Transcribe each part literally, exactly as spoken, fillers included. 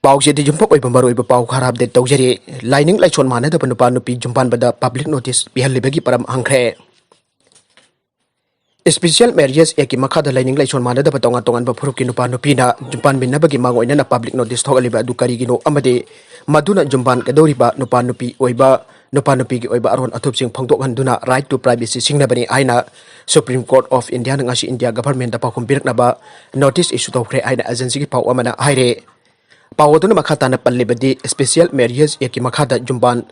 ꯄꯥꯎꯁꯤꯗꯤ ꯌꯨꯝꯐꯝ ꯑꯣꯏꯕ ꯃꯔꯨꯑꯣꯏꯕ ꯄꯥꯎ ꯈꯔ ꯑꯞꯗꯦꯠ ꯇꯧꯖꯔꯤ꯫ ꯂꯥꯏꯅꯤꯡ ꯂꯥꯏꯁꯣꯟ ꯃꯥꯟꯅꯗꯕ ꯅꯨꯄꯥ ꯅꯨꯄꯤ ꯖꯨꯝꯕꯥꯟꯕꯗ ꯄꯕ꯭ꯂꯤꯛ ꯅꯣꯇꯤꯁ ꯄꯤꯍꯜꯂꯤꯕꯒꯤ ꯃꯔꯝ ꯍꯪꯈ꯭ꯔꯦ꯫ ꯏꯁꯄꯤꯁꯤꯌꯦꯜ ꯃꯦꯔꯤꯌꯦꯖ ꯑꯦꯛꯀꯤ ꯃꯈꯥꯗ ꯂꯥꯏꯅꯤꯡ ꯂꯥꯏꯁꯣꯟ ꯃꯥꯟꯅꯗꯕ ꯇꯣꯉꯥꯟ ꯇꯣꯉꯥꯟꯕ ꯐꯨꯔꯨꯞꯀꯤ ꯅꯨꯄꯥ ꯅꯨꯄꯤꯅ ꯖꯨꯝꯕꯥꯟꯃꯤꯟꯅꯕꯒꯤ ꯃꯥꯡ ꯑꯣꯏꯅꯅ ꯄꯕ꯭ꯂꯤꯛ ꯅꯣꯇꯤꯁ ꯊꯣꯛꯍꯜꯂꯤꯕ ꯑꯗꯨ ꯀꯔꯤꯒꯤꯅꯣ ꯑꯃꯗꯤ ꯃꯗꯨꯅ ꯖꯨꯝꯕꯥꯟꯒꯗꯧꯔꯤꯕ ꯅꯨꯄꯥ ꯅꯨꯄꯤ ꯑꯣꯏꯕ, ꯅꯨꯄꯥ ꯅꯨꯄꯤꯒꯤ ꯑꯣꯏꯕ ꯑꯔꯣꯟ ꯑꯊꯨꯞꯁꯤꯡ ꯐꯣꯡꯗꯣꯛꯍꯟꯗꯨꯅ right to privacy ꯁꯤꯡꯅꯕꯅꯤ ꯍꯥꯏꯅ Supreme Court of Indiaꯅ ꯉꯁꯤ ꯏꯟꯗꯤꯌꯥ ꯒꯚꯔꯟꯃꯦꯟꯠꯇ ꯄꯥꯎꯈꯨꯝ ꯄꯤꯔꯛꯅꯕ ꯅꯣꯇꯤꯁ ꯏꯁꯨ ꯇꯧꯈ꯭ꯔꯦ ꯍꯥꯏꯅ ꯑꯦꯖꯦꯟꯁꯤꯒꯤ ꯄꯥꯎ ꯑꯃꯅ ꯍꯥꯏꯔꯦ꯫ ꯄꯥꯎ ꯑꯗꯨꯅ ꯃꯈꯥ ꯇꯥꯅ ꯄꯜꯂꯤꯕꯗꯤ, ꯏꯁꯄꯤꯁꯤꯌꯦꯜ ꯃꯦꯔꯤꯌꯦꯖ ꯑꯦꯛꯀꯤ ꯃꯈꯥꯗ ꯖꯨꯝꯕꯥꯟ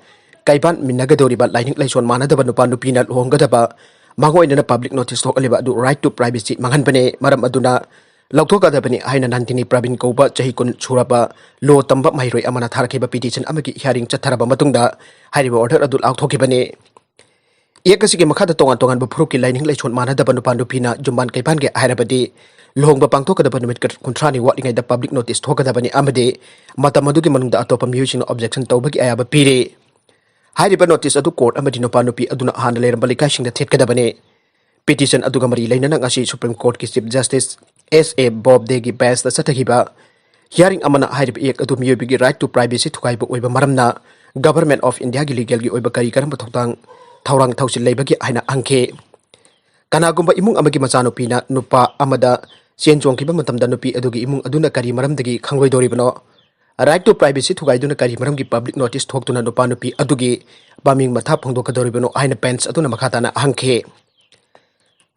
ꯀꯩꯕꯥꯟꯃꯤꯟꯅꯒꯗꯧꯔꯤꯕ ꯂꯥꯏꯅꯤꯡ ꯂꯥꯏꯁꯣꯟ ꯃꯥꯟꯅꯗꯕ ꯅꯨꯄꯥ ꯅꯨꯄꯤꯅ ꯂꯨꯍꯣꯡꯒꯗꯕ ꯃꯥꯡꯑꯣꯏꯅꯅ ꯄꯕ꯭ꯂꯤꯛ ꯅꯣꯇꯤꯁ ꯊꯣꯛꯍꯜꯂꯤꯕ ꯑꯗꯨ right to privacy ꯃꯥꯡꯍꯟꯕꯅꯦ, ꯃꯔꯝ ꯑꯗꯨꯅ ꯂꯧꯊꯣꯛꯀꯗꯕꯅꯤ ꯍꯥꯏꯅ ꯅꯟꯗꯤꯅꯤ ꯄ꯭ꯔꯕꯤꯟ ꯀꯧꯕ ꯆꯍꯤ ꯀꯨꯟ ꯁꯨꯔꯕ ꯂꯣ ꯇꯝꯕ ꯃꯍꯩꯔꯣꯏ ꯑꯃꯅ ꯊꯥꯔꯛꯈꯤꯕ ꯄꯤꯇꯤꯁꯟ ꯑꯃꯒꯤ ꯍꯤꯌꯥꯔꯤꯡ ꯆꯠꯊꯔꯕ ꯃꯇꯨꯡꯗ ꯍꯥꯏꯔꯤꯕ ꯑꯣꯔꯗꯔ ꯑꯗꯨ ꯂꯥꯎꯊꯣꯛꯈꯤꯕꯅꯤ꯫ ꯑꯦꯛ ꯑꯁꯤꯒꯤ ꯃꯈꯥꯗ ꯇꯣꯉꯥꯟ ꯇꯣꯉꯥꯟꯕ ꯐꯨꯔꯨꯞꯀꯤ ꯂꯥꯏꯅꯤꯡ ꯂꯥꯏꯁꯣꯟ ꯃꯥꯟꯅꯗꯕ ꯅꯨꯄꯥ ꯅꯨꯄꯤꯅ ꯖꯨꯝꯕꯥꯟ ꯀꯩꯕꯥꯟꯒꯦ ꯍꯥꯏꯔꯕꯗꯤ ꯂꯨꯍꯣꯡꯕ ꯄꯥꯡꯊꯣꯛꯀꯗꯕ ꯅꯨꯃꯤꯠ ꯀꯨꯟꯊ꯭ꯔꯥꯅꯤ ꯋꯥꯠꯂꯤꯉꯩꯗ ꯄꯕ꯭ꯂꯤꯛ ꯅꯣꯇꯤꯁ ꯊꯣꯛꯀꯗꯕꯅꯤ ꯑꯃꯗꯤ ꯃꯇꯝ ꯑꯗꯨꯒꯤ ꯃꯅꯨꯡꯗ ꯑꯇꯣꯞꯄ ꯃꯤꯑꯣꯏꯁꯤꯡꯅ ꯑꯣꯕꯖꯦꯛꯁꯟ ꯇꯧꯕꯒꯤ ꯑꯌꯥꯕ ꯄꯤꯔꯤ꯫ ꯍꯥꯏꯔꯤꯕ ꯅꯣꯇꯤꯁ ꯑꯗꯨ ꯀꯣꯔꯠ ꯑꯃꯗꯤ ꯅꯨꯄꯥ ꯅꯨꯄꯤ ꯑꯗꯨꯅ ꯍꯥꯟꯅ ꯂꯩꯔꯝꯕ ꯂꯩꯀꯥꯏꯁꯤꯡꯗ ꯊꯦꯠꯀꯗꯕꯅꯤ꯫ ꯄꯤꯇꯤꯁꯟ ꯑꯗꯨꯒ ꯃꯔꯤ ꯂꯩꯅꯅ ꯉꯁꯤ ꯁꯨꯄ꯭ꯔꯤꯝ ꯀꯣꯔꯠꯀꯤ ꯆꯤꯐ ꯖꯁꯇꯤꯁ ꯑꯦꯁ ꯑꯦ ꯕꯣꯕꯗꯦꯒꯤ ꯕꯦꯟꯁꯇ ꯆꯠꯊꯈꯤꯕ ꯍꯤꯌꯥꯔꯤꯡ ꯑꯃꯅ ꯍꯥꯏꯔꯤꯕ ꯑꯦꯛ ꯑꯗꯨ ꯃꯤꯑꯣꯏꯕꯒꯤ right to privacy ꯊꯨꯒꯥꯏꯕ ꯑꯣꯏꯕ ꯃꯔꯝꯅ ꯒꯚꯔꯟꯃꯦꯟꯠ ꯑꯣꯐ ꯏꯟꯗꯤꯌꯥꯒꯤ ꯂꯤꯒꯦꯜꯒꯤ ꯑꯣꯏꯕ ꯀꯔꯤ ꯀꯔꯝꯕ ꯊꯧꯗꯥꯡ, ꯊꯧꯔꯥꯡ ꯊꯧꯁꯤꯜ ꯂꯩꯕꯒꯦ ꯍꯥꯏꯅ ꯍꯪꯈꯤ꯫ ꯀꯅꯥꯒꯨꯝꯕ ꯏꯃꯨꯡ ꯑꯃꯒꯤ ꯃꯆꯥꯅꯨꯄꯤꯅ ꯅꯨꯄꯥ ꯑꯃꯗ ꯆꯦꯟ ꯆꯣꯡꯈꯤꯕ ꯃꯇꯝꯗ ꯅꯨꯄꯤ ꯑꯗꯨꯒꯤ ꯏꯃꯨꯡ ꯑꯗꯨꯅ ꯀꯔꯤ ꯃꯔꯝꯗꯒꯤ ꯈꯪꯂꯣꯏꯗꯧꯔꯤꯕꯅꯣ? Right to privacy ꯊꯨꯒꯥꯏꯗꯨꯅ ꯀꯔꯤ ꯃꯔꯝꯒꯤ ꯄꯕ꯭ꯂꯤꯛ ꯅꯣꯇꯤꯁ ꯊꯣꯛꯇꯨꯅ ꯅꯨꯄꯥ ꯅꯨꯄꯤ ꯑꯗꯨꯒꯤ ꯃꯃꯤꯡ ꯃꯊꯥ ꯐꯣꯡꯗꯣꯛꯀꯗꯧꯔꯤꯕꯅꯣ ꯍꯥꯏꯅ ꯕꯦꯟꯁ ꯑꯗꯨꯅ ꯃꯈꯥ ꯇꯥꯅ ꯍꯪꯈꯤ꯫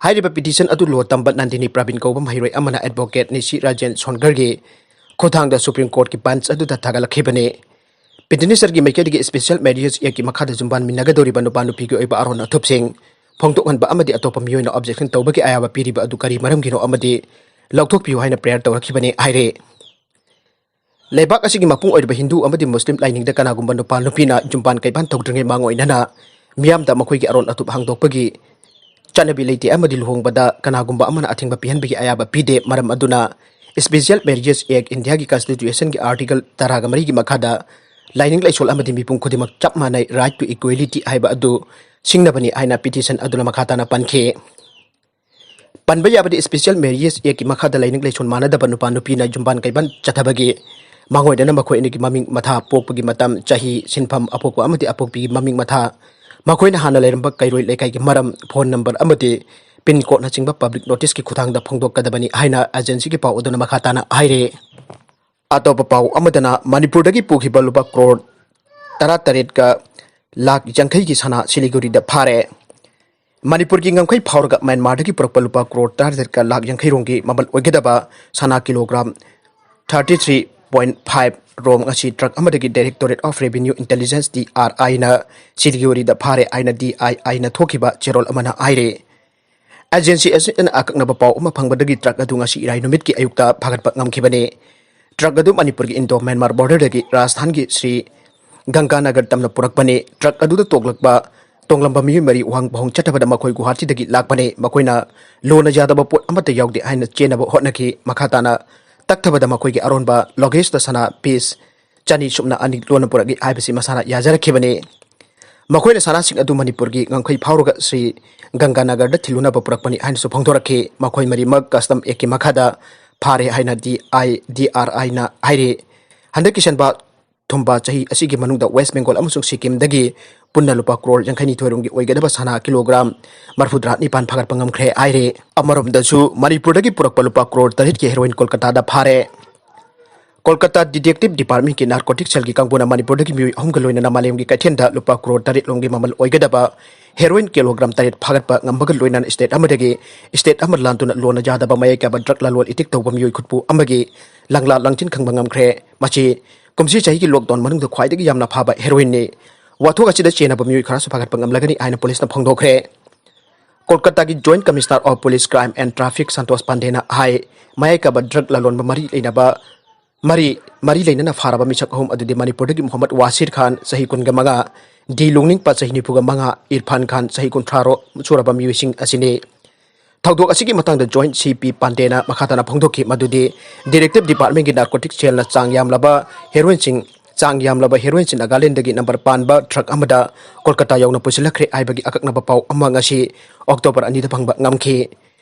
ꯍꯥꯏꯔꯤꯕ ꯄꯤꯇꯤꯁꯟ ꯑꯗꯨ ꯂꯣ ꯇꯝꯕ ꯅꯟꯗꯤꯅꯤ ꯄ꯭ꯔꯕꯤꯟ ꯀꯧꯕ ꯃꯍꯩꯔꯣꯏ ꯑꯃꯅ ꯑꯦꯗꯚꯣꯀꯦꯠ ꯅꯤꯁꯤ ꯔꯥꯖꯦꯟ ꯁꯣꯟꯒꯔꯒꯤ ꯈꯨꯠꯊꯥꯡꯗ ꯁꯨꯄ꯭ꯔꯤꯝ ꯀꯣꯔꯠꯀꯤ ꯕꯦꯟꯁ ꯑꯗꯨꯗ ꯊꯥꯒꯠꯂꯛꯈꯤꯕꯅꯤ꯫ ꯄꯤꯇꯤꯁꯅꯔꯒꯤ ꯃꯥꯏꯀꯩꯗꯒꯤ ꯏꯁꯄꯤꯁꯤꯌꯦꯜ ꯃꯦꯔꯤꯌꯦꯖ ꯑꯦꯛꯀꯤ ꯃꯈꯥꯗ ꯖꯨꯝꯕꯥꯟꯃꯤꯟꯅꯒꯗꯧꯔꯤꯕ ꯅꯨꯄꯥ ꯅꯨꯄꯤꯒꯤ ꯑꯣꯏꯕ ꯑꯔꯣꯟ ꯑꯊꯨꯞꯁꯤꯡ ꯐꯣꯡꯗꯣꯛꯍꯟꯕ ꯑꯃꯗꯤ ꯑꯇꯣꯞꯄ ꯃꯤꯑꯣꯏꯅ ꯑꯣꯕꯖꯦꯛꯁꯟ ꯇꯧꯕꯒꯤ ꯑꯌꯥꯕ ꯄꯤꯔꯤꯕ ꯑꯗꯨ ꯀꯔꯤ ꯃꯔꯝꯒꯤꯅꯣ ꯑꯃꯗꯤ ꯂꯧꯊꯣꯛꯄꯤꯌꯨ ꯍꯥꯏꯅ ꯄ꯭ꯔꯦꯌꯔ ꯇꯧꯔꯛꯈꯤꯕꯅꯤ ꯍꯥꯏꯔꯦ꯫ ꯂꯩꯕꯥꯛ ꯑꯁꯤꯒꯤ ꯃꯄꯨꯡ ꯑꯣꯏꯔꯤꯕ ꯍꯤꯟꯗꯨ ꯑꯃꯗꯤ ꯃꯨꯁꯂꯤꯝ ꯂꯥꯏꯅꯤꯡꯗ ꯀꯅꯥꯒꯨꯝꯕ ꯅꯨꯄꯥ ꯅꯨꯄꯤꯅ ꯖꯨꯝꯕꯥꯟ ꯀꯩꯕꯥꯟ ꯇꯧꯗ꯭ꯔꯤꯉꯩ ꯃꯥꯡ ꯑꯣꯏꯅꯅ ꯃꯤꯌꯥꯝꯗ ꯃꯈꯣꯏꯒꯤ ꯑꯔꯣꯟ ꯑꯊꯨꯞ ꯍꯥꯡꯗꯣꯛꯄꯒꯤ ꯆꯠꯅꯕꯤ ꯂꯩꯇꯦ ꯑꯃꯗꯤ ꯂꯨꯍꯣꯡꯕꯗ ꯀꯅꯥꯒꯨꯝꯕ ꯑꯃꯅ ꯑꯊꯤꯡꯕ ꯄꯤꯍꯟꯕꯒꯤ ꯑꯌꯥꯕ ꯄꯤꯗꯦ꯫ ꯃꯔꯝ ꯑꯗꯨꯅ Special Marriage Act ꯏꯟꯗꯤꯌꯥꯒꯤ ꯀꯟꯁꯇꯤꯇ꯭ꯌꯨꯁꯟꯒꯤ ꯑꯥꯔꯇꯤꯀꯜ ꯇꯔꯥꯒ ꯃꯔꯤꯒꯤ ꯃꯈꯥꯗ ꯂꯥꯏꯅꯤꯡ ꯂꯥꯏꯁꯣꯜ ꯑꯃꯗꯤ ꯃꯤꯄꯨꯝ ꯈꯨꯗꯤꯡꯃꯛ ꯆꯞ ꯃꯥꯟꯅꯩ, right to equality ꯍꯥꯏꯕ ꯑꯗꯨ ꯁꯤꯡꯅꯕꯅꯤ ꯍꯥꯏꯅ ꯄꯤꯇꯤꯁꯟ ꯑꯗꯨꯅ ꯃꯈꯥ ꯇꯥꯅ ꯄꯟꯈꯤ꯫ ꯄꯟꯕ ꯌꯥꯕꯗꯤ, ꯏꯁꯄꯤꯁꯤꯌꯦꯜ ꯃꯦꯔꯤꯌꯦꯖ ꯑꯦꯛꯀꯤ ꯃꯈꯥꯗ ꯂꯥꯏꯅꯤꯡ ꯂꯥꯏꯁꯣꯟ ꯃꯥꯟꯅꯗꯕ ꯅꯨꯄꯥ ꯅꯨꯄꯤꯅ ꯖꯨꯝꯕꯥꯟ ꯀꯩꯕꯥꯟ ꯆꯠꯊꯕꯒꯤ ꯃꯉꯣꯏꯗꯅ ꯃꯈꯣꯏ ꯑꯅꯤꯒꯤ ꯃꯃꯤꯡ ꯃꯊꯥ, ꯄꯣꯛꯄꯒꯤ ꯃꯇꯝ, ꯆꯍꯤ, ꯁꯤꯟꯐꯝ, ꯑꯄꯣꯛꯄ ꯑꯃꯗꯤ ꯑꯄꯣꯛꯄꯤꯒꯤ ꯃꯃꯤꯡ ꯃꯊꯥ, ꯃꯈꯣꯏꯅ ꯍꯥꯟꯅ ꯂꯩꯔꯝꯕ ꯀꯩꯔꯣꯏ ꯂꯩꯀꯥꯏꯒꯤ ꯃꯔꯝ, ꯐꯣꯟ ꯅꯝꯕꯔ ꯑꯃꯗꯤ ꯄꯤꯟ ꯀꯣꯗꯅꯆꯤꯡꯕ ꯄꯕ꯭ꯂꯤꯛ ꯅꯣꯇꯤꯁꯀꯤ ꯈꯨꯠꯊꯥꯡꯗ ꯐꯣꯡꯗꯣꯛꯀꯗꯕꯅꯤ ꯍꯥꯏꯅ ꯑꯦꯖꯦꯟꯁꯤꯒꯤ ꯄꯥꯎ ꯑꯗꯨꯅ ꯃꯈꯥ ꯇꯥꯅ ꯍꯥꯏꯔꯤ꯫ ꯑꯇꯣꯞꯄ ꯄꯥꯎ ꯑꯃꯗꯅ ꯃꯅꯤꯄꯨꯔꯗꯒꯤ ꯄꯨꯈꯤꯕ ꯂꯨꯄꯥ ꯀ꯭ꯔꯣꯔ ꯇꯔꯥꯇꯔꯦꯠꯀ ꯂꯥꯈ ꯌꯥꯡꯈꯩꯒꯤ ꯁꯅꯥ ꯁꯤꯂꯤꯒꯨꯔꯤꯗ ꯐꯥꯔꯦ꯫ ꯃꯅꯤꯄꯨꯔꯒꯤ ꯉꯝꯈꯩ ꯐꯥꯎꯔꯒ ꯃ꯭ꯌꯥꯟꯃꯥꯔꯗꯒꯤ ꯄꯨꯔꯛꯄ ꯂꯨꯄꯥ ꯀ꯭ꯔꯣꯔ ꯇꯔꯥꯇꯔꯦꯠꯀ ꯂꯥꯈ ꯌꯥꯡꯈꯩ ꯔꯣꯝꯒꯤ ꯃꯃꯜ ꯑꯣꯏꯒꯗꯕ ꯁꯅꯥ kilogram thirty three point five ꯔꯣꯝ ꯉꯁꯤ ꯇ꯭ꯔꯛ ꯑꯃꯗꯒꯤ Directorate of Revenue Intelligence, D R ꯑꯥꯏꯅ ꯁꯤꯂꯤꯒꯨꯔꯤꯗ ꯐꯥꯔꯦ ꯍꯥꯏꯅ ꯗꯤ ꯑꯥꯏ ꯑꯥꯏꯅ ꯊꯣꯛꯈꯤꯕ ꯆꯦꯔꯣꯜ ꯑꯃꯅ ꯍꯥꯏꯔꯤ꯫ ꯑꯦꯖꯦꯟꯁꯤ ꯑꯁꯤꯅ ꯑꯀꯛꯅꯕ ꯄꯥꯎ ꯑꯃ ꯐꯪꯕꯗꯒꯤ ꯇ꯭ꯔꯛ ꯑꯗꯨ ꯉꯁꯤ ꯏꯔꯥꯏ ꯅꯨꯃꯤꯠꯀꯤ ꯑꯌꯨꯛꯇ ꯐꯥꯒꯠꯄ ꯉꯝꯈꯤꯕꯅꯤ꯫ ꯇ꯭ꯔꯛ ꯑꯗꯨ ꯃꯅꯤꯄꯨꯔꯒꯤ ꯏꯟꯗꯣ ꯃ꯭ꯌꯥꯟꯃꯥꯔ ꯕꯣꯔꯗꯔꯗꯒꯤ ꯔꯥꯖꯁꯊꯥꯟꯒꯤ ꯁ꯭ꯔꯤ ꯒꯪꯒꯥꯅꯒꯔ ꯇꯝꯅ ꯄꯨꯔꯛꯄꯅꯤ꯫ ꯇ꯭ꯔꯛ ꯑꯗꯨꯗ ꯇꯣꯡꯂꯛꯄ, ꯇꯣꯡꯂꯝꯕ ꯃꯤꯑꯣꯏ ꯃꯔꯤ ꯋꯥꯍꯪ ꯄꯥꯎꯍꯪ ꯆꯠꯊꯕꯗ ꯃꯈꯣꯏ ꯒꯨꯋꯥꯍꯥꯇꯤꯗꯒꯤ ꯂꯥꯛꯄꯅꯤ꯫ ꯃꯈꯣꯏꯅ ꯂꯣꯟꯅ ꯌꯥꯗꯕ ꯄꯣꯠ ꯑꯃꯠꯇ ꯌꯥꯎꯗꯦ ꯍꯥꯏꯅ ꯆꯦꯟꯅꯕ ꯍꯣꯠꯅꯈꯤ꯫ ꯃꯈꯥ ꯇꯥꯅ ꯇꯛꯊꯕꯗ ꯃꯈꯣꯏꯒꯤ ꯑꯔꯣꯟꯕ ꯂꯣꯒꯦꯖꯇ ꯁꯅꯥ ꯄꯤꯁ ꯆꯅꯤ ꯁꯨꯞꯅ ꯑꯅꯤ ꯂꯣꯟꯅ ꯄꯨꯔꯛꯏ ꯍꯥꯏꯕꯁꯤ ꯃꯁꯥꯅ ꯌꯥꯖꯔꯛꯈꯤꯕꯅꯤ꯫ ꯃꯈꯣꯏꯅ ꯁꯅꯥꯁꯤꯡ ꯑꯗꯨ ꯃꯅꯤꯄꯨꯔꯒꯤ ꯉꯝꯈꯩ ꯐꯥꯎꯔꯒ ꯁ꯭ꯔꯤ ꯒꯪꯒꯥꯅꯒꯔꯗ ꯊꯤꯜꯂꯨꯅꯕ ꯄꯨꯔꯛꯄꯅꯤ ꯍꯥꯏꯅꯁꯨ ꯐꯣꯡꯗꯣꯔꯛꯈꯤ꯫ ꯃꯈꯣꯏ ꯃꯔꯤꯃꯛ ꯀꯁꯇꯝ ꯑꯦꯛꯀꯤ ꯃꯈꯥꯗ ꯐꯥꯔꯦ ꯍꯥꯏꯅ ꯗꯤ ꯑꯥꯏ, ꯗꯤ ꯑꯥꯔ ꯑꯥꯏꯅ ꯍꯥꯏꯔꯤ꯫ ꯍꯟꯗꯛꯀꯤ ꯁꯦꯟꯕꯥ ꯊꯨꯝꯕ ꯆꯍꯤ ꯑꯁꯤꯒꯤ ꯃꯅꯨꯡꯗ ꯋꯦꯁ ꯕꯦꯡꯒꯣꯜ ꯑꯃꯁꯨꯡ ꯁꯤꯛꯀꯤꯝꯗꯒꯤ ꯄꯨꯟꯅ ꯂꯨꯄꯥ ꯀ꯭ꯔꯣꯔ ꯌꯥꯡꯈꯩꯅꯤꯊꯣꯏ ꯔꯣꯝꯒꯤ ꯑꯣꯏꯒꯗꯕ ꯁꯅꯥ ꯀꯤꯂꯣꯒ꯭ꯔꯥꯝ ꯃꯔꯐꯨꯇꯔꯥ ꯅꯤꯄꯥꯟ ꯐꯥꯒꯠꯄ ꯉꯝꯈ꯭ꯔꯦ ꯍꯥꯏꯔꯤ꯫ ꯑꯃꯔꯣꯝꯗꯁꯨ ꯃꯅꯤꯄꯨꯔꯗꯒꯤ ꯄꯨꯔꯛꯄ ꯂꯨꯄꯥ ꯀ꯭ꯔꯣꯔ ꯇꯔꯦꯠꯀꯤ ꯍꯦꯔꯣꯏꯟ ꯀꯣꯜꯀꯇꯥꯗ ꯐꯥꯔꯦ꯫ ꯀꯣꯜꯀꯇꯥ ꯗꯤꯇꯦꯛꯇꯤꯚ ꯗꯤꯄꯥꯔꯠꯃꯦꯟꯠꯀꯤ ꯅꯥꯔꯀꯣꯇꯤꯛ ꯁꯦꯜꯒꯤ ꯀꯥꯡꯕꯨꯅ ꯃꯅꯤꯄꯨꯔꯗꯒꯤ ꯃꯤꯑꯣꯏ ꯑꯍꯨꯝꯒ ꯂꯣꯏꯅꯅ ꯃꯥꯂꯦꯝꯒꯤ ꯀꯩꯊꯦꯜꯗ ꯂꯨꯄꯥ ꯀ꯭ꯔꯣꯔ ꯇꯔꯦꯠ ꯂꯣꯝꯒꯤ ꯃꯃꯜ ꯑꯣꯏꯒꯗꯕ ꯍꯦꯔꯣꯏꯟ ꯀꯤꯂꯣꯒ꯭ꯔꯥꯝ ꯇꯔꯦꯠ ꯐꯥꯒꯠꯄ ꯉꯝꯕꯒ ꯂꯣꯏꯅꯅ ꯁ꯭ꯇꯦꯠ ꯑꯃꯗꯒꯤ ꯁ꯭ꯇꯦꯠ ꯑꯃ ꯂꯥꯟꯗꯨꯅ ꯂꯣꯟꯅ ꯌꯥꯗꯕ ꯃꯌꯥꯏ ꯀꯥꯕ ꯗ꯭ꯔꯒ ꯂꯂꯣꯟ ꯏꯇꯤꯛ ꯇꯧꯕ ꯃꯤꯑꯣꯏ ꯈꯨꯠꯄꯨ ꯑꯃꯒꯤ ꯂꯪꯂꯥ ꯂꯪꯆꯤꯟ ꯈꯪꯕ ꯉꯝꯈ꯭ꯔꯦ꯫ ꯃꯁꯤ ꯀꯨꯝꯁꯤ ꯆꯍꯤꯒꯤ ꯂꯣꯛꯗꯥꯎꯟ ꯃꯅꯨꯡꯗ ꯈ꯭ꯋꯥꯏꯗꯒꯤ ꯌꯥꯝꯅ ꯐꯥꯕ ꯍꯦꯔꯣꯏꯟꯅꯤ꯫ ꯋꯥꯊꯣꯛ ꯑꯁꯤꯗ ꯆꯦꯟꯅꯕ ꯃꯤꯑꯣꯏ ꯈꯔꯁꯨ ꯐꯥꯒꯠꯄ ꯉꯝꯂꯒꯅꯤ ꯍꯥꯏꯅ ꯄꯨꯂꯤꯁꯅ ꯐꯣꯡꯗꯣꯛꯈ꯭ꯔꯦ꯫ ꯀꯣꯜꯀꯇꯥꯒꯤ Joint Commissioner of Police, Crime and Traffic Santosh ꯄꯥꯟꯗꯦꯅ ꯍꯥꯏ, ꯃꯌꯥꯏ ꯀꯥꯕ ꯗ꯭ꯔꯒ ꯂꯂꯣꯟꯕ ꯃꯔꯤ ꯂꯩꯅꯕ, ꯃꯔꯤ, ꯃꯔꯤ ꯂꯩꯅꯅ ꯐꯥꯔꯕ ꯃꯤꯁꯛ ꯑꯍꯨꯝ ꯑꯗꯨꯗꯤ ꯃꯅꯤꯄꯨꯔꯗꯒꯤ ꯃꯣꯍꯝꯃꯗ ꯋꯥꯁꯤꯔ ꯈꯥꯟ, ꯆꯍꯤ ꯀꯨꯟꯒ ꯃꯉꯥ, ꯗꯤ ꯂꯣꯡꯅꯤꯡꯄ, ꯆꯍꯤ ꯅꯤꯐꯨꯒ ꯃꯉꯥ, ꯏꯔꯐꯥꯟ ꯈꯥꯟ, ꯆꯍꯤ ꯀꯨꯟꯊ꯭ꯔꯥ ꯔꯣ-, ꯁꯨꯔꯕ ꯃꯤꯑꯣꯏꯁꯤꯡ ꯑꯁꯤꯅꯤ꯫ ꯊꯧꯗꯣꯛ ꯑꯁꯤꯒꯤ ꯃꯇꯥꯡꯗ Joint ꯁꯤ ꯄꯤ ꯄꯥꯟꯗꯦꯅ ꯃꯈꯥ ꯇꯥꯅ ꯐꯣꯡꯗꯣꯛꯈꯤ ꯃꯗꯨꯗꯤ ꯗꯤꯇꯦꯛꯇꯤꯚ ꯗꯤꯄꯥꯔꯠꯃꯦꯟꯒꯤ ꯅꯥꯔꯀꯣꯇꯤꯛ ꯁꯦꯜꯅ ꯆꯥꯡ ꯌꯥꯝꯂꯕ ꯍꯦꯔꯣꯏꯟꯁꯤꯡ, ꯆꯥꯡ ꯌꯥꯝꯂꯕ ꯍꯦꯔꯣꯏꯟꯁꯤꯡ ꯅꯥꯒꯥꯂꯦꯟꯗꯒꯤ ꯅꯝꯕꯔ ꯄꯥꯟꯕ ꯇ꯭ꯔꯛ ꯑꯃꯗ ꯀꯣꯜꯀꯇꯥ ꯌꯧꯅ ꯄꯨꯁꯤꯜꯂꯛꯈ꯭ꯔꯦ ꯍꯥꯏꯕꯒꯤ ꯑꯀꯛꯅꯕ ꯄꯥꯎ ꯑꯃ ꯉꯁꯤ, ꯑꯣꯛꯇꯣꯕꯔ ꯑꯅꯤꯗ ꯐꯪꯕ ꯉꯝꯈꯤ꯫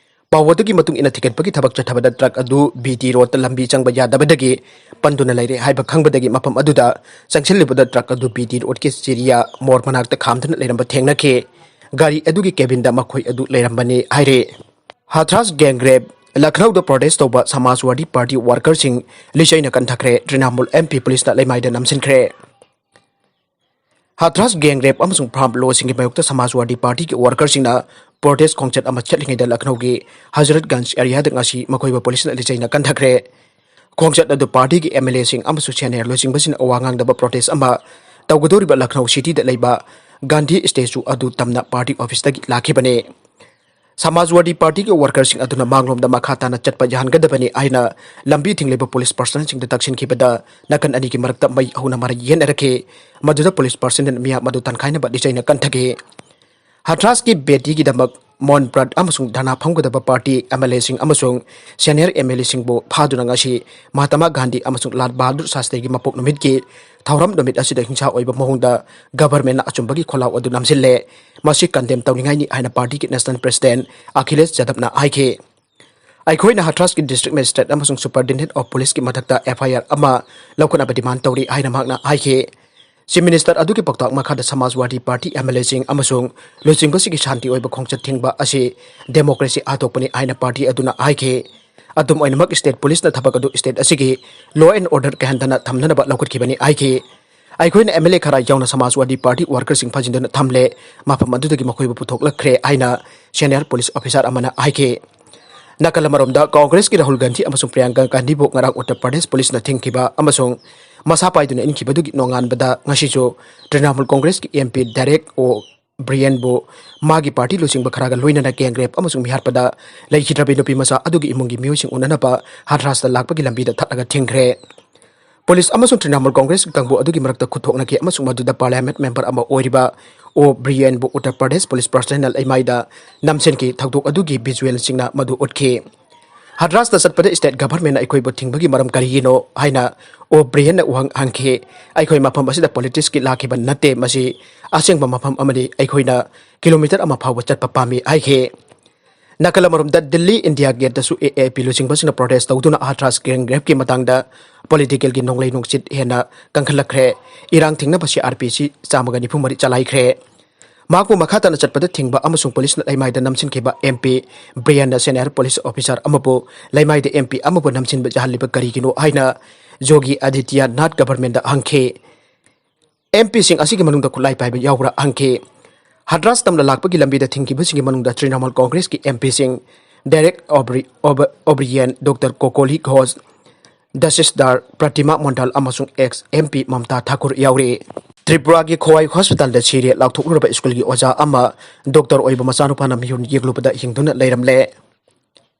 ꯄꯥꯎ ꯑꯗꯨꯒꯤ ꯃꯇꯨꯡ ꯏꯟꯅ, ꯊꯤꯒꯠꯄꯒꯤ ꯊꯕꯛ ꯆꯠꯊꯕꯗ ꯇ꯭ꯔꯛ ꯑꯗꯨ ꯕꯤ ꯇꯤ ꯔꯣꯗꯇ ꯂꯝꯕꯤ ꯆꯪꯕ ꯌꯥꯗꯕꯗꯒꯤ ꯄꯟꯗꯨꯅ ꯂꯩꯔꯦ ꯍꯥꯏꯕ ꯈꯪꯕꯗꯒꯤ ꯃꯐꯝ ꯑꯗꯨꯗ ꯆꯪꯁꯤꯜꯂꯨꯕꯗ ꯇ꯭ꯔꯛ ꯑꯗꯨ ꯕꯤ ꯇꯤ ꯔꯣꯗꯀꯤ ꯆꯤꯔꯤꯌꯥ ꯃꯣꯔ ꯃꯅꯥꯛꯇ ꯈꯥꯝꯗꯨꯅ ꯂꯩꯔꯝꯕ ꯊꯦꯡꯅꯈꯤ꯫ ꯒꯥꯔꯤ ꯑꯗꯨꯒꯤ ꯀꯦꯕꯤꯟꯗ ꯃꯈꯣꯏ ꯑꯗꯨ ꯂꯩꯔꯝꯕꯅꯤ ꯍꯥꯏꯔꯦ꯫ ꯍꯊ꯭ꯔꯥꯁ ꯒꯦꯡ ꯔꯦꯞ꯫ ꯂꯈꯅꯧꯗ ꯄ꯭ꯔꯣꯇꯦꯁ ꯇꯧꯕ ꯁꯃꯥꯖꯋꯥꯗꯤ ꯄꯥꯔꯇꯤ ꯋꯥꯔꯀꯔꯁꯤꯡ ꯂꯤꯆꯩꯅ ꯀꯟꯊꯈ꯭ꯔꯦ꯫ ꯇ꯭ꯔꯤꯅꯥꯃꯨꯜ ꯑꯦꯝ ꯄꯤ ꯄꯨꯂꯤꯁꯅ ꯂꯩꯃꯥꯏꯗ ꯅꯝꯁꯤꯟꯈ꯭ꯔꯦ꯫ ꯍꯊ꯭ꯔꯥꯁ ꯒꯦꯡ ꯔꯦꯞ ꯑꯃꯁꯨꯡ ꯐꯥꯔꯝ ꯂꯣꯁꯤꯡꯒꯤ ꯃꯥꯌꯣꯛꯇ ꯁꯃꯥꯖꯋꯥꯗꯤ ꯄꯥꯔꯇꯤꯒꯤ ꯋꯥꯔꯀꯔꯁꯤꯡꯅ ꯄ꯭ꯔꯣꯇꯦꯁ ꯈꯣꯡꯆꯠ ꯑꯃ ꯆꯠꯂꯤꯉꯩꯗ ꯂꯈꯅꯧꯒꯤ ꯍꯖꯔꯠꯒꯟꯖ ꯑꯦꯔꯤꯌꯥꯗ ꯉꯁꯤ ꯃꯈꯣꯏꯕꯨ ꯄꯨꯂꯤꯁꯅ ꯂꯤꯆꯩꯅ ꯀꯟꯊꯈ꯭ꯔꯦ꯫ ꯈꯣꯡꯆꯠ ꯑꯗꯨ ꯄꯥꯔꯇꯤꯒꯤ ꯑꯦꯝ ꯑꯦꯜ ꯑꯦꯁꯤꯡ ꯑꯃꯁꯨꯡ ꯁꯦꯅꯤꯌꯔ ꯂꯨꯆꯤꯡꯕꯁꯤꯡꯅ ꯋꯥ ꯉꯥꯡꯗꯕ ꯄ꯭ꯔꯣꯇꯦꯁ ꯑꯃ ꯇꯧꯒꯗꯧꯔꯤꯕ ꯂꯈꯅꯧ ꯁꯤꯇꯤꯗ ꯂꯩꯕ ꯒꯥꯟꯙꯤ ꯁ꯭ꯇꯦꯆꯨ ꯑꯗꯨ ꯇꯝꯅ ꯄꯥꯔꯇꯤ ꯑꯣꯐꯤꯁꯇꯒꯤ ꯂꯥꯛꯈꯤꯕꯅꯤ꯫ ꯁꯃꯥꯖꯋꯥꯗꯤ ꯄꯥꯔꯇꯤꯒꯤ ꯋꯥꯔꯀꯔꯁꯤꯡ ꯑꯗꯨꯅ ꯃꯥꯡꯂꯣꯝꯗ ꯃꯈꯥ ꯇꯥꯅ ꯆꯠꯄ ꯌꯥꯍꯟꯒꯗꯕꯅꯤ ꯍꯥꯏꯅ ꯂꯝꯕꯤ ꯊꯤꯡꯂꯤꯕ ꯄꯨꯂꯤꯁ ꯄꯥꯔꯁꯅꯦꯜꯁꯤꯡꯗ ꯇꯛꯁꯤꯟꯈꯤꯕꯗ ꯅꯥꯀꯟ ꯑꯅꯤꯒꯤ ꯃꯔꯛꯇ ꯃꯩ ꯍꯧꯅ ꯃꯔꯩ ꯌꯦꯠꯅꯔꯛꯈꯤ꯫ ꯃꯗꯨꯗ ꯄꯨꯂꯤꯁ ꯄꯥꯔꯁꯅꯦꯜ ꯃꯤꯌꯥꯝ ꯑꯗꯨ ꯇꯟꯈꯥꯏꯅꯕ ꯂꯤꯆꯩꯅ ꯀꯟꯊꯈꯤ꯫ ꯍꯊ꯭ꯔꯥꯁꯀꯤ ꯕꯦꯇꯤꯒꯤꯗꯃꯛ ꯃꯣꯟ ꯕ꯭ꯔꯠ ꯑꯃꯁꯨꯡ ꯙꯔꯅꯥ ꯐꯝꯒꯗꯕ ꯄꯥꯔꯇꯤ ꯑꯦꯝ ꯑꯦꯜ ꯑꯦꯁꯤꯡ ꯑꯃꯁꯨꯡ ꯁꯦꯅꯤꯌꯔ ꯑꯦꯝ ꯑꯦꯜ ꯑꯦꯁꯤꯡꯕꯨ ꯐꯥꯗꯨꯅ ꯉꯁꯤ ꯃꯍꯥꯇꯃꯥ ꯒꯥꯟꯙꯤ ꯑꯃꯁꯨꯡ ꯂꯥꯜ ꯕꯍꯥꯗꯨꯔ ꯁꯥꯁꯇ꯭ꯔꯤꯒꯤ ꯃꯄꯣꯛ ꯅꯨꯃꯤꯠꯀꯤ ꯊꯧꯔꯝ ꯅꯨꯃꯤꯠ ꯑꯁꯤꯗ ꯍꯤꯡꯁꯥ ꯑꯣꯏꯕ ꯃꯑꯣꯡꯗ ꯒꯚꯔꯟꯃꯦꯟꯠꯅ ꯑꯆꯨꯝꯕꯒꯤ ꯈꯣꯜꯂꯥꯎ ꯑꯗꯨ ꯅꯝꯁꯤꯜꯂꯦ꯫ ꯃꯁꯤ ꯀꯟꯗꯦꯝ ꯇꯧꯅꯤꯡꯉꯥꯏꯅꯤ ꯍꯥꯏꯅ ꯄꯥꯔꯇꯤꯒꯤ ꯅꯦꯁꯅꯦꯜ ꯄ꯭ꯔꯦꯁꯤꯗꯦꯟꯠ ꯑꯈꯤꯂꯦꯁ ꯌꯥꯗꯕꯅ ꯍꯥꯏꯈꯤ꯫ ꯑꯩꯈꯣꯏꯅ ꯍꯊ꯭ꯔꯥꯁꯀꯤ ꯗꯤꯁꯇ꯭ꯔꯤꯛ ꯃꯦꯖꯤꯁꯇ꯭ꯔꯦꯠ ꯑꯃꯁꯨꯡ ꯁꯨꯄꯔꯤꯟꯇꯦꯟꯗꯦꯟꯠ ꯑꯣꯐ ꯄꯨꯂꯤꯁꯀꯤ ꯃꯊꯛꯇ ꯑꯦꯐ ꯑꯥꯏ ꯑꯥꯔ ꯑꯃ ꯂꯧꯈꯠꯅꯕ ꯗꯤꯃꯥꯟ ꯇꯧꯔꯤ ꯍꯥꯏꯅ ꯃꯍꯥꯛꯅ ꯍꯥꯏꯈꯤ꯫ ꯆꯤꯐ ꯃꯤꯅꯤꯁꯇꯔ ꯑꯗꯨꯒꯤ ꯄꯥꯎꯇꯥꯛ ꯃꯈꯥꯗ ꯁꯃꯥꯖꯋꯥꯗꯤ ꯄꯥꯔꯇꯤ ꯑꯦꯝ ꯑꯦꯜ ꯑꯦꯁꯤꯡ ꯑꯃꯁꯨꯡ ꯂꯨꯆꯤꯡꯕꯁꯤꯡꯒꯤ ꯁꯥꯟꯇꯤ ꯑꯣꯏꯕ ꯈꯣꯡꯆꯠ ꯊꯤꯡꯕ ꯑꯁꯤ ꯗꯦꯃꯣꯀ꯭ꯔꯦꯁꯤ ꯍꯥꯠꯇꯣꯛꯄꯅꯤ ꯍꯥꯏꯅ ꯄꯥꯔꯇꯤ ꯑꯗꯨꯅ ꯍꯥꯏꯈꯤ꯫ ꯑꯗꯨꯝ ꯑꯣꯏꯅꯃꯛ, ꯁ꯭ꯇꯦꯠ ꯄꯨꯂꯤꯁꯅ ꯊꯕꯛ ꯑꯗꯨ ꯁ꯭ꯇꯦꯠ ꯑꯁꯤꯒꯤ ꯂꯣ ꯑꯦꯟ ꯑꯣꯔꯗꯔ ꯀꯥꯏꯍꯟꯗꯅ ꯊꯝꯅꯅꯕ ꯂꯧꯈꯠꯈꯤꯕꯅꯤ ꯍꯥꯏꯈꯤ꯫ ꯑꯩꯈꯣꯏꯅ ꯑꯦꯝ ꯑꯦꯜ ꯑꯦ ꯈꯔ ꯌꯥꯎꯅ ꯁꯃꯥꯖꯋꯥꯗꯤ ꯄꯥꯔꯇꯤ ꯋꯥꯔꯀꯔꯁꯤꯡ ꯐꯥꯖꯤꯟꯗꯨꯅ ꯊꯝꯂꯦ, ꯃꯐꯝ ꯑꯗꯨꯗꯒꯤ ꯃꯈꯣꯏꯕꯨ ꯄꯨꯊꯣꯛꯂꯛꯈ꯭ꯔꯦ ꯍꯥꯏꯅ ꯁꯦꯅꯤꯌꯔ ꯄꯨꯂꯤꯁ ꯑꯣꯐꯤꯁꯥꯔ ꯑꯃꯅ ꯍꯥꯏꯈꯤ꯫ ꯅꯥꯀꯜ ꯑꯃꯔꯣꯝꯗ, ꯀꯣꯡꯒ꯭ꯔꯦꯁꯀꯤ ꯔꯥꯍꯨꯜ ꯒꯥꯟꯙꯤ ꯑꯃꯁꯨꯡ ꯄ꯭ꯔꯤꯌꯥꯡꯀꯥ ꯒꯥꯟꯙꯤꯕꯨ ꯉꯔꯥꯡ ꯎꯠꯇꯔ ꯄ꯭ꯔꯗꯦꯁ ꯄꯨꯂꯤꯁꯅ ꯊꯤꯡꯈꯤꯕ ꯑꯃꯁꯨꯡ ꯃꯁꯥ ꯄꯥꯏꯗꯨꯅ ꯏꯟꯈꯤꯕꯗꯨꯒꯤ ꯅꯣꯡꯉꯥꯟꯕꯗ ꯉꯁꯤꯁꯨ ꯇ꯭ꯔꯤꯅꯥꯃꯨꯜ ꯀꯣꯡꯒ꯭ꯔꯦꯁꯀꯤ ꯑꯦꯝ ꯄꯤ ꯗꯦꯔꯦꯛ ꯑꯣ ꯕ꯭ꯔꯤꯌꯦꯟꯕꯨ ꯃꯥꯒꯤ ꯄꯥꯔꯇꯤ ꯂꯨꯆꯤꯡꯕ ꯈꯔꯒ ꯂꯣꯏꯅꯅ ꯒꯦꯡ ꯔꯦꯞ ꯑꯃꯁꯨꯡ ꯃꯤꯍꯥꯠꯄꯗ ꯂꯩꯈꯤꯗ꯭ꯔꯕꯤ ꯅꯨꯄꯤ ꯃꯆꯥ ꯑꯗꯨꯒꯤ ꯏꯃꯨꯡꯒꯤ ꯃꯤꯑꯣꯏꯁꯤꯡ ꯎꯅꯅꯕ ꯍꯊ꯭ꯔꯥꯁꯇ ꯂꯥꯛꯄꯒꯤ ꯂꯝꯕꯤꯗ ꯊꯠꯂꯒ ꯊꯤꯡꯈ꯭ꯔꯦ꯫ ꯄꯨꯂꯤꯁ ꯑꯃꯁꯨꯡ ꯇ꯭ꯔꯤꯅꯥꯃꯨꯜ ꯀꯣꯡꯒ꯭ꯔꯦꯁ ꯀꯥꯡꯕꯨ ꯑꯗꯨꯒꯤ ꯃꯔꯛꯇ ꯈꯨꯠ ꯊꯣꯛꯅꯈꯤ ꯑꯃꯁꯨꯡ ꯃꯗꯨꯗ ꯄꯥꯔꯂꯤꯌꯥꯃꯦꯟꯠ ꯃꯦꯝꯕꯔ ꯑꯃ ꯑꯣꯏꯔꯤꯕ ꯑꯣ ꯕ꯭ꯔꯤꯌꯦꯟꯕꯨ ꯎꯠꯇꯔ ꯄ꯭ꯔꯗꯦꯁ ꯄꯨꯂꯤꯁ ꯄꯥꯔꯁꯅꯦꯜꯅ ꯂꯩꯃꯥꯏꯗ ꯅꯝꯁꯤꯟꯈꯤ꯫ ꯊꯧꯗꯣꯛ ꯑꯗꯨꯒꯤ ꯚꯤꯖꯨꯑꯦꯜꯁꯤꯡꯅ ꯃꯗꯨ ꯎꯠꯈꯤ꯫ ꯍꯗ꯭ꯔꯥꯁꯇ ꯆꯠꯄꯗ ꯁ꯭ꯇꯦꯠ ꯒꯚꯔꯟꯃꯦꯟꯠꯅ ꯑꯩꯈꯣꯏꯕꯨ ꯊꯤꯡꯕꯒꯤ ꯃꯔꯝ ꯀꯔꯤꯒꯤꯅꯣ ꯍꯥꯏꯅ ꯑꯣ ꯕ꯭ꯔꯤꯌꯦꯟꯅ ꯋꯥꯍꯪ ꯍꯪꯈꯤ꯫ ꯑꯩꯈꯣꯏ ꯃꯐꯝ ꯑꯁꯤꯗ ꯄꯣꯂꯤꯇꯤꯛꯁꯀꯤ ꯂꯥꯛꯈꯤꯕ ꯅꯠꯇꯦ, ꯃꯁꯤ ꯑꯁꯦꯡꯕ ꯃꯐꯝ ꯑꯃꯅꯤ꯫ ꯑꯩꯈꯣꯏꯅ ꯀꯤꯂꯣꯃꯤꯇꯔ ꯑꯃ ꯐꯥꯎꯕ ꯆꯠꯄ ꯄꯥꯝꯃꯤ ꯍꯥꯏꯈꯤ꯫ ꯅꯥꯀꯜ ꯑꯃꯔꯣꯝꯗ ꯗꯤꯜꯂꯤ ꯏꯟꯗꯤꯌꯥ ꯒꯦꯠꯇꯁꯨ ꯑꯦ ꯑꯦ ꯄꯤ ꯂꯨꯆꯤꯡꯕꯁꯤꯡꯅ ꯄ꯭ꯔꯣꯇꯦꯁ ꯇꯧꯗꯨꯅ ꯍꯊ꯭ꯔꯥꯁ ꯒ꯭ꯔꯦꯞꯀꯤ ꯃꯇꯥꯡꯗ ꯄꯣꯂꯤꯇꯤꯀꯦꯜꯒꯤ ꯅꯣꯡꯂꯩ ꯅꯨꯡꯁꯤꯠ ꯍꯦꯟꯅ ꯀꯟꯈꯠꯂꯛꯈ꯭ꯔꯦ꯫ ꯏꯔꯥꯡ ꯊꯤꯡꯅꯕ ꯁꯤ ꯑꯥꯔ ꯄꯤ ꯁꯤ ꯆꯥꯝꯃꯒ ꯅꯤꯐꯨ ꯃꯔꯤ ꯆꯂꯥꯏꯈ꯭ꯔꯦ꯫ ꯃꯍꯥꯛꯄꯨ ꯃꯈꯥ ꯇꯥꯅ ꯆꯠꯄꯗ ꯊꯤꯡꯕ ꯑꯃꯁꯨꯡ ꯄꯨꯂꯤꯁꯅ ꯂꯩꯃꯥꯏꯗ ꯅꯝꯁꯤꯟꯈꯤꯕ ꯑꯦꯝ ꯄꯤ ꯕ꯭ꯔꯤꯌꯟꯅ ꯁꯦꯅꯤꯌꯔ ꯄꯨꯂꯤꯁ ꯑꯣꯐꯤꯁꯥꯔ ꯑꯃꯕꯨ ꯂꯩꯃꯥꯏꯗ ꯑꯦꯝ ꯄꯤ ꯑꯃꯕꯨ ꯅꯝꯁꯤꯟꯕ ꯌꯥꯍꯜꯂꯤꯕ ꯀꯔꯤꯒꯤꯅꯣ ꯍꯥꯏꯅ ꯌꯣꯒꯤ ꯑꯥꯗꯤꯇ꯭ꯌꯅꯥꯊ ꯒꯚꯔꯟꯃꯦꯟꯗ ꯍꯪꯈꯤ꯫ ꯑꯦꯝ ꯄꯤꯁꯤꯡ ꯑꯁꯤꯒꯤ ꯃꯅꯨꯡꯗ ꯈꯨꯠꯂꯥꯏ ꯄꯥꯏꯕ ꯌꯥꯎꯕ꯭ꯔꯥ ꯍꯪꯈꯤ꯫ ꯍꯗ꯭ꯔꯥꯁ ꯇꯝꯅ ꯂꯥꯛꯄꯒꯤ ꯂꯝꯕꯤꯗ ꯊꯤꯡꯈꯤꯕꯁꯤꯡꯒꯤ ꯃꯅꯨꯡꯗ ꯇ꯭ꯔꯤꯅꯥꯃꯨꯜ ꯀꯣꯡꯒ꯭ꯔꯦꯁꯀꯤ ꯑꯦꯝ ꯄꯤꯁꯤꯡ ꯗꯦꯔꯦꯛ ꯑꯣꯕ꯭ꯔꯤ-, ꯑꯣꯕ-, ꯑꯣꯕ꯭ꯔꯤꯌꯦꯟ, ꯗꯣꯛꯇꯔ ꯀꯣꯀꯣꯂꯤ ꯘꯣꯁ, ꯗꯁꯤꯁꯗꯥꯔ ꯄ꯭ꯔꯇꯤꯃꯥ ꯃꯣꯟꯗꯜ ꯑꯃꯁꯨꯡ X M P Mamta Thakur ꯌꯥꯎꯔꯤ꯫ ꯇ꯭ꯔꯤꯄꯨꯔꯥꯒꯤ ꯈꯣꯋꯥꯏ ꯍꯣꯁꯄꯤꯇꯥꯜꯗ ꯁꯤꯔꯦ ꯂꯥꯎꯊꯣꯛꯂꯨꯔꯕ ꯁ꯭ꯀꯨꯜꯒꯤ ꯑꯣꯖꯥ ꯑꯃ꯫ ꯗꯣꯛꯇꯔ ꯑꯣꯏꯕ ꯃꯆꯥꯅꯨꯄꯥꯅ ꯃꯤꯍꯨꯟ ꯌꯦꯡꯂꯨꯕꯗ ꯍꯤꯡꯗꯨꯅ ꯂꯩꯔꯝꯂꯦ꯫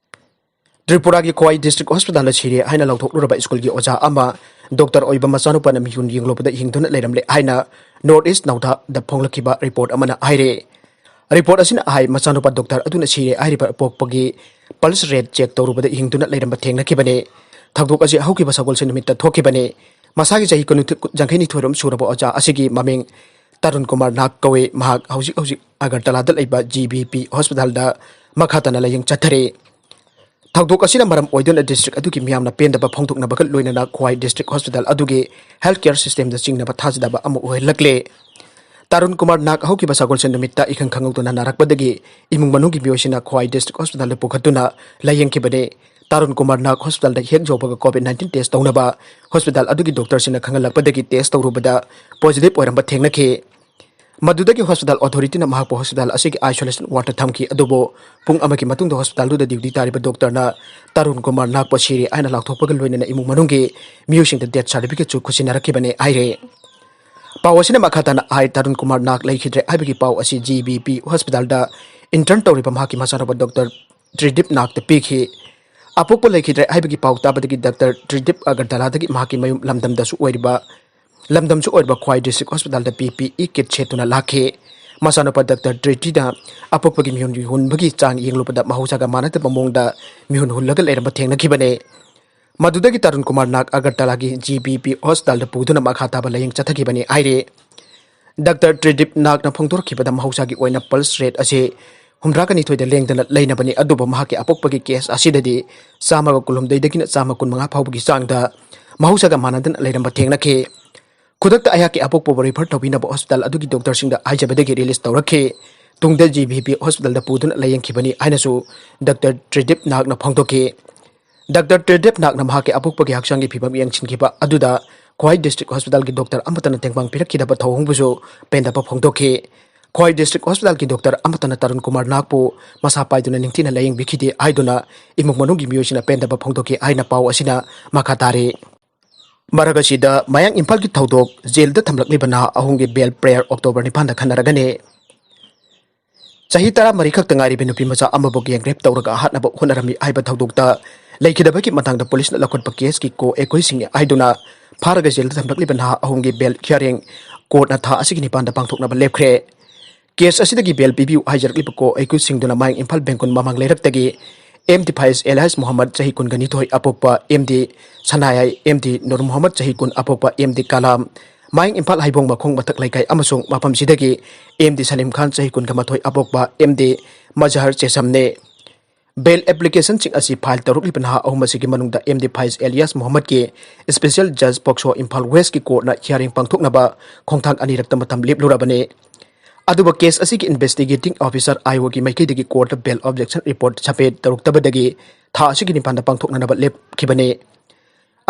ꯇ꯭ꯔꯤꯄꯨꯔꯥꯒꯤ ꯈꯣꯋꯥꯏ ꯗꯤꯁꯇ꯭ꯔꯤꯛ ꯍꯣꯁꯄꯤꯇꯥꯜꯗ ꯁꯤꯔꯦ ꯍꯥꯏꯅ ꯂꯥꯎꯊꯣꯛꯂꯨꯔꯕ ꯁ꯭ꯀꯨꯜꯒꯤ ꯑꯣꯖꯥ ꯑꯃ ꯗꯣꯛꯇꯔ ꯑꯣꯏꯕ ꯃꯆꯥꯅꯨꯄꯥꯅ ꯃꯤꯍꯨꯟ ꯌꯦꯡꯂꯨꯕꯗ ꯍꯤꯡꯗꯨꯅ ꯂꯩꯔꯝꯂꯦ ꯍꯥꯏꯅ ꯅꯣꯔꯠ ꯏꯁ ꯅꯥꯎꯗꯥꯗ ꯐꯣꯡꯂꯛꯈꯤꯕ ꯔꯤꯄꯣꯔꯠ ꯑꯃꯅ ꯍꯥꯏꯔꯦ꯫ ꯔꯤꯄꯣꯔꯠ ꯑꯁꯤꯅ ꯍꯥꯏ, ꯃꯆꯥꯅꯨꯄꯥ ꯗꯣꯛꯇꯔ ꯑꯗꯨꯅ ꯁꯤꯔꯦ ꯍꯥꯏꯔꯤꯕ ꯄꯣꯛꯄꯒꯤ ꯄꯜꯁ ꯔꯦꯠ ꯆꯦꯛ ꯇꯧꯔꯨꯕꯗ ꯍꯤꯡꯗꯨꯅ ꯂꯩꯔꯝꯕ ꯊꯦꯡꯅꯈꯤꯕꯅꯤ꯫ ꯊꯧꯗꯣꯛ ꯑꯁꯤ ꯍꯧꯈꯤꯕ ꯁꯒꯣꯜꯁꯦꯟ ꯅꯨꯃꯤꯠꯇ ꯊꯣꯛꯈꯤꯕꯅꯤ꯫ ꯃꯁꯥꯒꯤ ꯆꯍꯤ ꯀꯨꯟꯅꯤꯊꯣꯏꯔꯣꯝ ꯁꯨꯔꯕ ꯑꯣꯖꯥ ꯑꯁꯤꯒꯤ ꯃꯃꯤꯡ ꯇꯔꯨꯟ ꯀꯨꯃꯥꯔ ꯅꯥꯒ ꯀꯧꯏ꯫ ꯃꯍꯥꯛ ꯍꯧꯖꯤꯛ ꯍꯧꯖꯤꯛ ꯑꯒꯔꯇꯂꯥꯗ ꯂꯩꯕ ꯖꯤ ꯕꯤ ꯄꯤ ꯍꯣꯁꯄꯤꯇꯥꯜꯗ ꯃꯈꯥ ꯇꯥꯅ ꯂꯥꯌꯦꯡ ꯆꯠꯊꯔꯤ꯫ ꯊꯧꯗꯣꯛ ꯑꯁꯤꯅ ꯃꯔꯝ ꯑꯣꯏꯗꯨꯅ ꯗꯤꯁꯇ꯭ꯔꯤꯛ ꯑꯗꯨꯒꯤ ꯃꯤꯌꯥꯝꯅ ꯄꯦꯟꯗꯕ ꯐꯣꯡꯗꯣꯛꯅꯕꯒ ꯂꯣꯏꯅꯅ ꯈ꯭ꯋꯥꯏ ꯗꯤꯁꯇ꯭ꯔꯤꯛ ꯍꯣꯁꯄꯤꯇꯥꯜ ꯑꯗꯨꯒꯤ ꯍꯦꯜꯊ ꯀꯦꯌꯔ ꯁꯤꯁꯇꯦꯝꯗ ꯆꯤꯡꯅꯕ ꯊꯥꯖꯗꯕ ꯑꯃ ꯑꯣꯏꯍꯜꯂꯛꯂꯦ꯫ ꯇꯔꯨꯟ ꯀꯨꯃꯥꯔ ꯅꯥꯒ ꯍꯧꯈꯤꯕ ꯁꯒꯣꯜꯁꯦꯟ ꯅꯨꯃꯤꯠꯇ ꯏꯈꯪ ꯈꯪꯍꯧꯗꯅ ꯅꯥꯔꯛꯄꯗꯒꯤ ꯏꯃꯨꯡ ꯃꯅꯨꯡꯒꯤ ꯃꯤꯑꯣꯏꯁꯤꯡꯅ ꯈ꯭ꯋꯥꯏ ꯗꯤꯁꯇ꯭ꯔꯤꯛ ꯍꯣꯁꯄꯤꯇꯥꯜꯗ ꯄꯨꯈꯠꯇꯨꯅ ꯂꯥꯌꯦꯡꯈꯤꯕꯅꯤ꯫ ꯇꯔꯨꯟ ꯀꯨꯃꯥꯔ ꯅꯥꯒ ꯍꯣꯁꯄꯤꯇꯥꯜꯗ ꯍꯦꯛ ꯌꯧꯕꯒ ꯀꯣꯚꯤꯗ ꯅꯥꯏꯟꯇꯤꯟ ꯇꯦꯁ ꯇꯧꯅꯕ ꯍꯣꯁꯄꯤꯇꯥꯜ ꯑꯗꯨꯒꯤ ꯗꯣꯛꯇꯔꯁꯤꯡꯅ ꯈꯪꯍꯜꯂꯛꯄꯗꯒꯤ ꯇꯦꯁ ꯇꯧꯔꯨꯕꯗ ꯄꯣꯖꯤꯇꯤꯚ ꯑꯣꯏꯔꯝꯕ ꯊꯦꯡꯅꯈꯤ꯫ ꯃꯗꯨꯗꯒꯤ ꯍꯣꯁꯄꯤꯇꯥꯜ ꯑꯣꯊꯣꯔꯤꯇꯤꯅ ꯃꯍꯥꯛꯄꯨ ꯍꯣꯁꯄꯤꯇꯥꯜ ꯑꯁꯤꯒꯤ ꯑꯥꯏꯁꯣꯂꯦꯁꯟ ꯋꯥꯔꯗꯇ ꯊꯝꯈꯤ꯫ ꯑꯗꯨꯕꯨ ꯄꯨꯡ ꯑꯃꯒꯤ ꯃꯇꯨꯡꯗ ꯍꯣꯁꯄꯤꯇꯥꯜꯗꯨꯗ ꯗ꯭ꯌꯨꯇꯤ ꯇꯥꯔꯤꯕ ꯗꯣꯛꯇꯔꯅ ꯇꯔꯨꯟ ꯀꯨꯃꯥꯔ ꯅꯥꯒꯄꯨ ꯁꯤꯔꯦ ꯍꯥꯏꯅ ꯂꯥꯎꯊꯣꯛꯄꯒ ꯂꯣꯏꯅꯅ ꯏꯃꯨꯡ ꯃꯅꯨꯡꯒꯤ ꯃꯤꯑꯣꯏꯁꯤꯡꯗ ꯗꯦꯊ ꯁꯥꯔꯇꯤꯐꯤꯀꯦꯠꯁꯨ ꯈꯨꯠꯁꯤꯟꯅꯔꯛꯈꯤꯕꯅꯤ ꯍꯥꯏꯔꯦ꯫ ꯄꯥꯎ ꯑꯁꯤꯅ ꯃꯈꯥ ꯇꯥꯅ ꯍꯥꯏ, ꯇꯔꯨꯟ ꯀꯨꯃꯥꯔ ꯅꯥꯒ ꯂꯩꯈꯤꯗ꯭ꯔꯦ ꯍꯥꯏꯕꯒꯤ ꯄꯥꯎ ꯑꯁꯤ ꯖꯤ ꯕꯤ ꯄꯤ ꯍꯣꯁꯄꯤꯇꯥꯜꯗ ꯏꯟꯇꯔꯟ ꯇꯧꯔꯤꯕ ꯃꯍꯥꯛꯀꯤ ꯃꯆꯥꯅꯨꯄꯥ ꯗꯣꯛꯇꯔ ꯇ꯭ꯔꯤꯗꯤꯞ ꯅꯥꯒꯇ ꯄꯤꯈꯤ꯫ ꯑꯄꯣꯛꯄ ꯂꯩꯈꯤꯗ꯭ꯔꯦ ꯍꯥꯏꯕꯒꯤ ꯄꯥꯎ ꯇꯥꯕꯗꯒꯤ ꯗꯥꯛꯇꯔ ꯇ꯭ꯔꯤꯗꯤꯞ ꯑꯒꯔꯇꯂꯥꯗꯒꯤ ꯃꯍꯥꯛꯀꯤ ꯃꯌꯨꯝ ꯂꯝꯗꯝꯗꯁꯨ ꯑꯣꯏꯔꯤꯕ, ꯂꯝꯗꯝꯁꯨ ꯑꯣꯏꯔꯤꯕ ꯈ꯭ꯋꯥꯏ ꯗꯤꯁꯇ꯭ꯔꯤꯛ ꯍꯣꯁꯄꯤꯇꯥꯜꯗ ꯄꯤ ꯄꯤ ꯏ ꯀꯤꯠ ꯁꯦꯠꯇꯨꯅ ꯂꯥꯛꯈꯤ꯫ ꯃꯆꯥꯅꯨꯄꯥ ꯗꯥꯛꯇꯔ ꯇ꯭ꯔꯤꯗꯤꯞꯅ ꯑꯄꯣꯛꯄꯒꯤ ꯃꯤꯍꯨꯟ ꯍꯨꯟꯕꯒꯤ ꯆꯥꯡ ꯌꯦꯡꯂꯨꯕꯗ ꯃꯍꯧꯁꯥꯒ ꯃꯥꯟꯅꯗꯕ ꯃꯑꯣꯡꯗ ꯃꯤꯍꯨꯟ ꯍꯨꯜꯂꯒ ꯂꯩꯔꯝꯕ ꯊꯦꯡꯅꯈꯤꯕꯅꯤ꯫ ꯃꯗꯨꯗꯒꯤ ꯇꯔꯨꯟ ꯀꯨꯃꯥꯔ ꯅꯥꯒ ꯑꯒꯔꯇꯂꯥꯒꯤ ꯖꯤ ꯕꯤ ꯄꯤ ꯍꯣꯁꯄꯤꯇꯥꯜꯗ ꯄꯨꯗꯨꯅ ꯃꯈꯥ ꯇꯥꯕ ꯂꯥꯌꯦꯡ ꯆꯠꯊꯈꯤꯕꯅꯤ ꯍꯥꯏꯔꯤ꯫ ꯗꯥꯛꯇꯔ ꯇ꯭ꯔꯤꯗꯤꯞ ꯅꯥꯒꯅ ꯐꯣꯡꯗꯣꯔꯛꯈꯤꯕꯗ ꯃꯍꯧꯁꯥꯒꯤ ꯑꯣꯏꯅ ꯄꯜꯁ ꯔꯦꯠ ꯑꯁꯤ ꯍꯨꯝꯗ꯭ꯔꯥꯒ ꯅꯤꯊꯣꯏꯗ ꯂꯦꯡꯗꯅ ꯂꯩꯅꯕꯅꯤ꯫ ꯑꯗꯨꯕꯨ ꯃꯍꯥꯛꯀꯤ ꯑꯄꯣꯛꯄꯒꯤ ꯀꯦꯁ ꯑꯁꯤꯗꯗꯤ ꯆꯥꯝꯃꯒ ꯀꯨꯟꯍꯨꯝꯗꯣꯏꯗꯒꯤꯅ ꯆꯥꯝꯃ ꯀꯨꯟꯃꯉꯥ ꯐꯥꯎꯕꯒꯤ ꯆꯥꯡꯗ ꯃꯍꯧꯁꯥꯒ ꯃꯥꯟꯅꯗꯅ ꯂꯩꯔꯝꯕ ꯊꯦꯡꯅꯈꯤ꯫ ꯈꯨꯗꯛꯇ ꯑꯩꯍꯥꯛꯀꯤ ꯑꯄꯣꯛꯄꯕꯨ ꯔꯤꯐꯔ ꯇꯧꯕꯤꯅꯕ ꯍꯣꯁꯄꯤꯇꯥꯜ ꯑꯗꯨꯒꯤ ꯗꯣꯛꯇꯔꯁꯤꯡꯗ ꯍꯥꯏꯖꯕꯗꯒꯤ ꯔꯤꯂꯤꯁ ꯇꯧꯔꯛꯈꯤ꯫ ꯇꯨꯡꯗ ꯖꯤ ꯚꯤ ꯄꯤ ꯍꯣꯁꯄꯤꯇꯥꯜꯗ ꯄꯨꯗꯨꯅ ꯂꯥꯌꯦꯡꯈꯤꯕꯅꯤ ꯍꯥꯏꯅꯁꯨ ꯗꯥꯛꯇꯔ ꯇ꯭ꯔꯤꯗꯤꯞ ꯅꯥꯒꯅ ꯐꯣꯡꯗꯣꯛꯈꯤ꯫ ꯗꯥꯛꯇꯔ ꯇ꯭ꯔꯤꯗꯤꯞ ꯅꯥꯒꯅ ꯃꯍꯥꯛꯀꯤ ꯑꯄꯣꯛꯄꯒꯤ ꯍꯛꯆꯥꯡꯒꯤ ꯐꯤꯕꯝ ꯌꯦꯡꯁꯤꯟꯈꯤꯕ ꯑꯗꯨꯗ ꯈ꯭ꯋꯥꯏ ꯗꯤꯁꯇ꯭ꯔꯤꯛ ꯍꯣꯁꯄꯤꯇꯥꯜꯒꯤ ꯗꯣꯛꯇꯔ ꯑꯃꯠꯇꯅ ꯇꯦꯡꯕꯥꯡ ꯄꯤꯔꯛꯈꯤꯗꯕ ꯊꯧꯑꯣꯡꯕꯨꯁꯨ ꯄꯦꯟꯗꯕ ꯐꯣꯡꯗꯣꯛꯈꯤ꯫ ꯈ꯭ꯋꯥꯏ ꯗꯤꯁꯇ꯭ꯔꯤꯛ ꯍꯣꯁꯄꯤꯇꯥꯜꯒꯤ ꯗꯣꯛꯇꯔ ꯑꯃꯠꯇꯅ ꯇꯔꯨꯟ ꯀꯨꯃꯥꯔ ꯅꯥꯒꯄꯨ ꯃꯁꯥ ꯄꯥꯏꯗꯨꯅ ꯅꯤꯡꯊꯤꯅ ꯂꯥꯌꯦꯡꯕꯤꯈꯤꯗꯦ ꯍꯥꯏꯗꯨꯅ ꯏꯃꯨꯡ ꯃꯅꯨꯡꯒꯤ ꯃꯤꯑꯣꯏꯁꯤꯡꯅ ꯄꯦꯟꯗꯕ ꯐꯣꯡꯗꯣꯛꯈꯤ ꯍꯥꯏꯅ ꯄꯥꯎ ꯑꯁꯤꯅ ꯃꯈꯥ ꯇꯥꯔꯤ꯫ ꯃꯔꯛ ꯑꯁꯤꯗ ꯃꯌꯥꯡ ꯏꯝꯐꯥꯜꯒꯤ ꯊꯧꯗꯣꯛ ꯖꯦꯜꯗ ꯊꯝꯂꯛꯂꯤꯕ ꯅꯍꯥ ꯑꯍꯨꯝꯒꯤ ꯕꯦꯜ ꯄ꯭ꯔꯦꯌꯔ ꯑꯣꯛꯇꯣꯕꯔ ꯅꯤꯄꯥꯟꯗ ꯈꯟꯅꯔꯒꯅꯤ꯫ ꯆꯍꯤ ꯇꯔꯥꯃꯔꯤ ꯈꯛꯇ ꯉꯥꯏꯔꯤꯕ ꯅꯨꯄꯤ ꯃꯆꯥ ꯑꯃꯕꯨ ꯒꯦꯡ ꯔꯦꯞ ꯇꯧꯔꯒ ꯍꯥꯠꯅꯕ ꯍꯣꯠꯅꯔꯝꯃꯤ ꯍꯥꯏꯕ ꯊꯧꯗꯣꯛꯇ ꯂꯩꯈꯤꯗꯕꯒꯤ ꯃꯇꯥꯡꯗ ꯄꯨꯂꯤꯁꯅ ꯂꯧꯈꯠꯄ ꯀꯦꯁꯀꯤ ꯀꯣ ꯑꯦꯀ꯭ꯌꯨꯁꯁꯤꯡꯅꯤ ꯍꯥꯏꯗꯨꯅ ꯐꯥꯔꯒ ꯖꯦꯜꯗ ꯊꯝꯂꯛꯂꯤꯕ ꯅꯍꯥ ꯑꯍꯨꯝꯒꯤ ꯕꯦꯜ ꯍꯤꯌꯥꯔꯤꯡ ꯀꯣꯔꯠꯅ ꯊꯥ ꯑꯁꯤꯒꯤ ꯅꯤꯄꯥꯟꯗ ꯄꯥꯡꯊꯣꯛꯅꯕ ꯂꯦꯞꯈ꯭ꯔꯦ꯫ ꯀꯦꯁ ꯑꯁꯤꯗꯒꯤ ꯕꯦꯜ ꯄꯤꯕꯤꯌꯨ ꯍꯥꯏꯖꯔꯛꯂꯤꯕ ꯀꯣ ꯑꯦꯀ꯭ꯌꯨꯁꯁꯤꯡꯗꯨꯅ ꯃꯌꯥꯡ ꯏꯝꯐꯥꯜ ꯕꯦꯡꯒꯨꯜ ꯃꯃꯥꯡ ꯂꯩꯔꯛꯇꯒꯤ ꯑꯦꯝ ꯗꯤ ꯐꯥꯏꯖ ꯑꯦꯂꯤꯌꯥꯁ ꯃꯣꯍꯝꯃꯗ ꯆꯍꯤ ꯀꯨꯟꯒ ꯅꯤꯊꯣꯏ ꯑꯄꯣꯛꯄ, M D Sanayai, M D Nur Mohammad ꯆꯍꯤ ꯀꯨꯟ ꯑꯄꯣꯛꯄ, ꯑꯦꯝ ꯗꯤ ꯀꯂꯥꯝ, ꯃꯌꯥꯡ ꯏꯝꯐꯥꯜ ꯍꯩꯕꯣꯡ ꯃꯈꯣꯡ ꯃꯊꯛ ꯂꯩꯀꯥꯏ ꯑꯃꯁꯨꯡ ꯃꯐꯝꯁꯤꯗꯒꯤ ꯑꯦꯝ ꯗꯤ ꯁꯂꯤꯝ ꯈꯥꯟ ꯆꯍꯤ ꯀꯨꯟꯒ ꯃꯥꯊꯣꯏ ꯑꯄꯣꯛꯄ, ꯑꯦꯝ ꯗꯤ ꯃꯖꯍꯔ ꯆꯦꯁꯝꯅꯦ꯫ ꯕꯦꯜ ꯑꯦꯄ꯭ꯂꯤꯀꯦꯁꯟꯁꯤꯡ ꯑꯁꯤ ꯐꯥꯏꯜ ꯇꯧꯔꯛꯂꯤꯕ ꯅꯍꯥ ꯑꯍꯨꯝ ꯑꯁꯤꯒꯤ ꯃꯅꯨꯡꯗ ꯑꯦꯝ ꯗꯤ ꯐꯥꯏꯖ ꯑꯦꯂꯤꯌꯥꯁ ꯃꯣꯍꯝꯃꯗꯀꯤ ꯁ꯭ꯄꯦꯁꯤꯌꯦꯜ ꯖꯖ ꯄꯣꯛꯁꯣ ꯏꯝꯐꯥꯜ ꯋꯦꯁꯀꯤ ꯀꯣꯔꯠꯅ ꯍꯤꯌꯥꯔꯤꯡ ꯄꯥꯡꯊꯣꯛꯅꯕ ꯈꯣꯡꯊꯥꯡ ꯑꯅꯤꯔꯛꯇ ꯃꯇꯝ ꯂꯦꯞꯂꯨꯔꯕꯅꯤ꯫ ꯑꯗꯨꯕꯨ ꯀꯦꯁ ꯑꯁꯤꯒꯤ ꯏꯟꯚꯦꯁꯇꯤꯒꯦꯇꯤꯡ ꯑꯣꯐꯤꯁꯥꯔ ꯑꯥꯏ ꯑꯣꯒꯤ ꯃꯥꯏꯀꯩꯗꯒꯤ ꯀꯣꯔꯠꯇ ꯕꯦꯜ ꯑꯣꯕꯖꯦꯛꯁꯟ ꯔꯤꯄꯣꯔꯠ ꯁꯕꯃꯤꯠ ꯇꯧꯔꯛꯇꯕꯗꯒꯤ ꯊꯥ ꯑꯁꯤꯒꯤ ꯅꯤꯄꯥꯟꯗ ꯄꯥꯡꯊꯣꯛꯅꯅꯕ ꯂꯦꯞꯈꯤꯕꯅꯤ꯫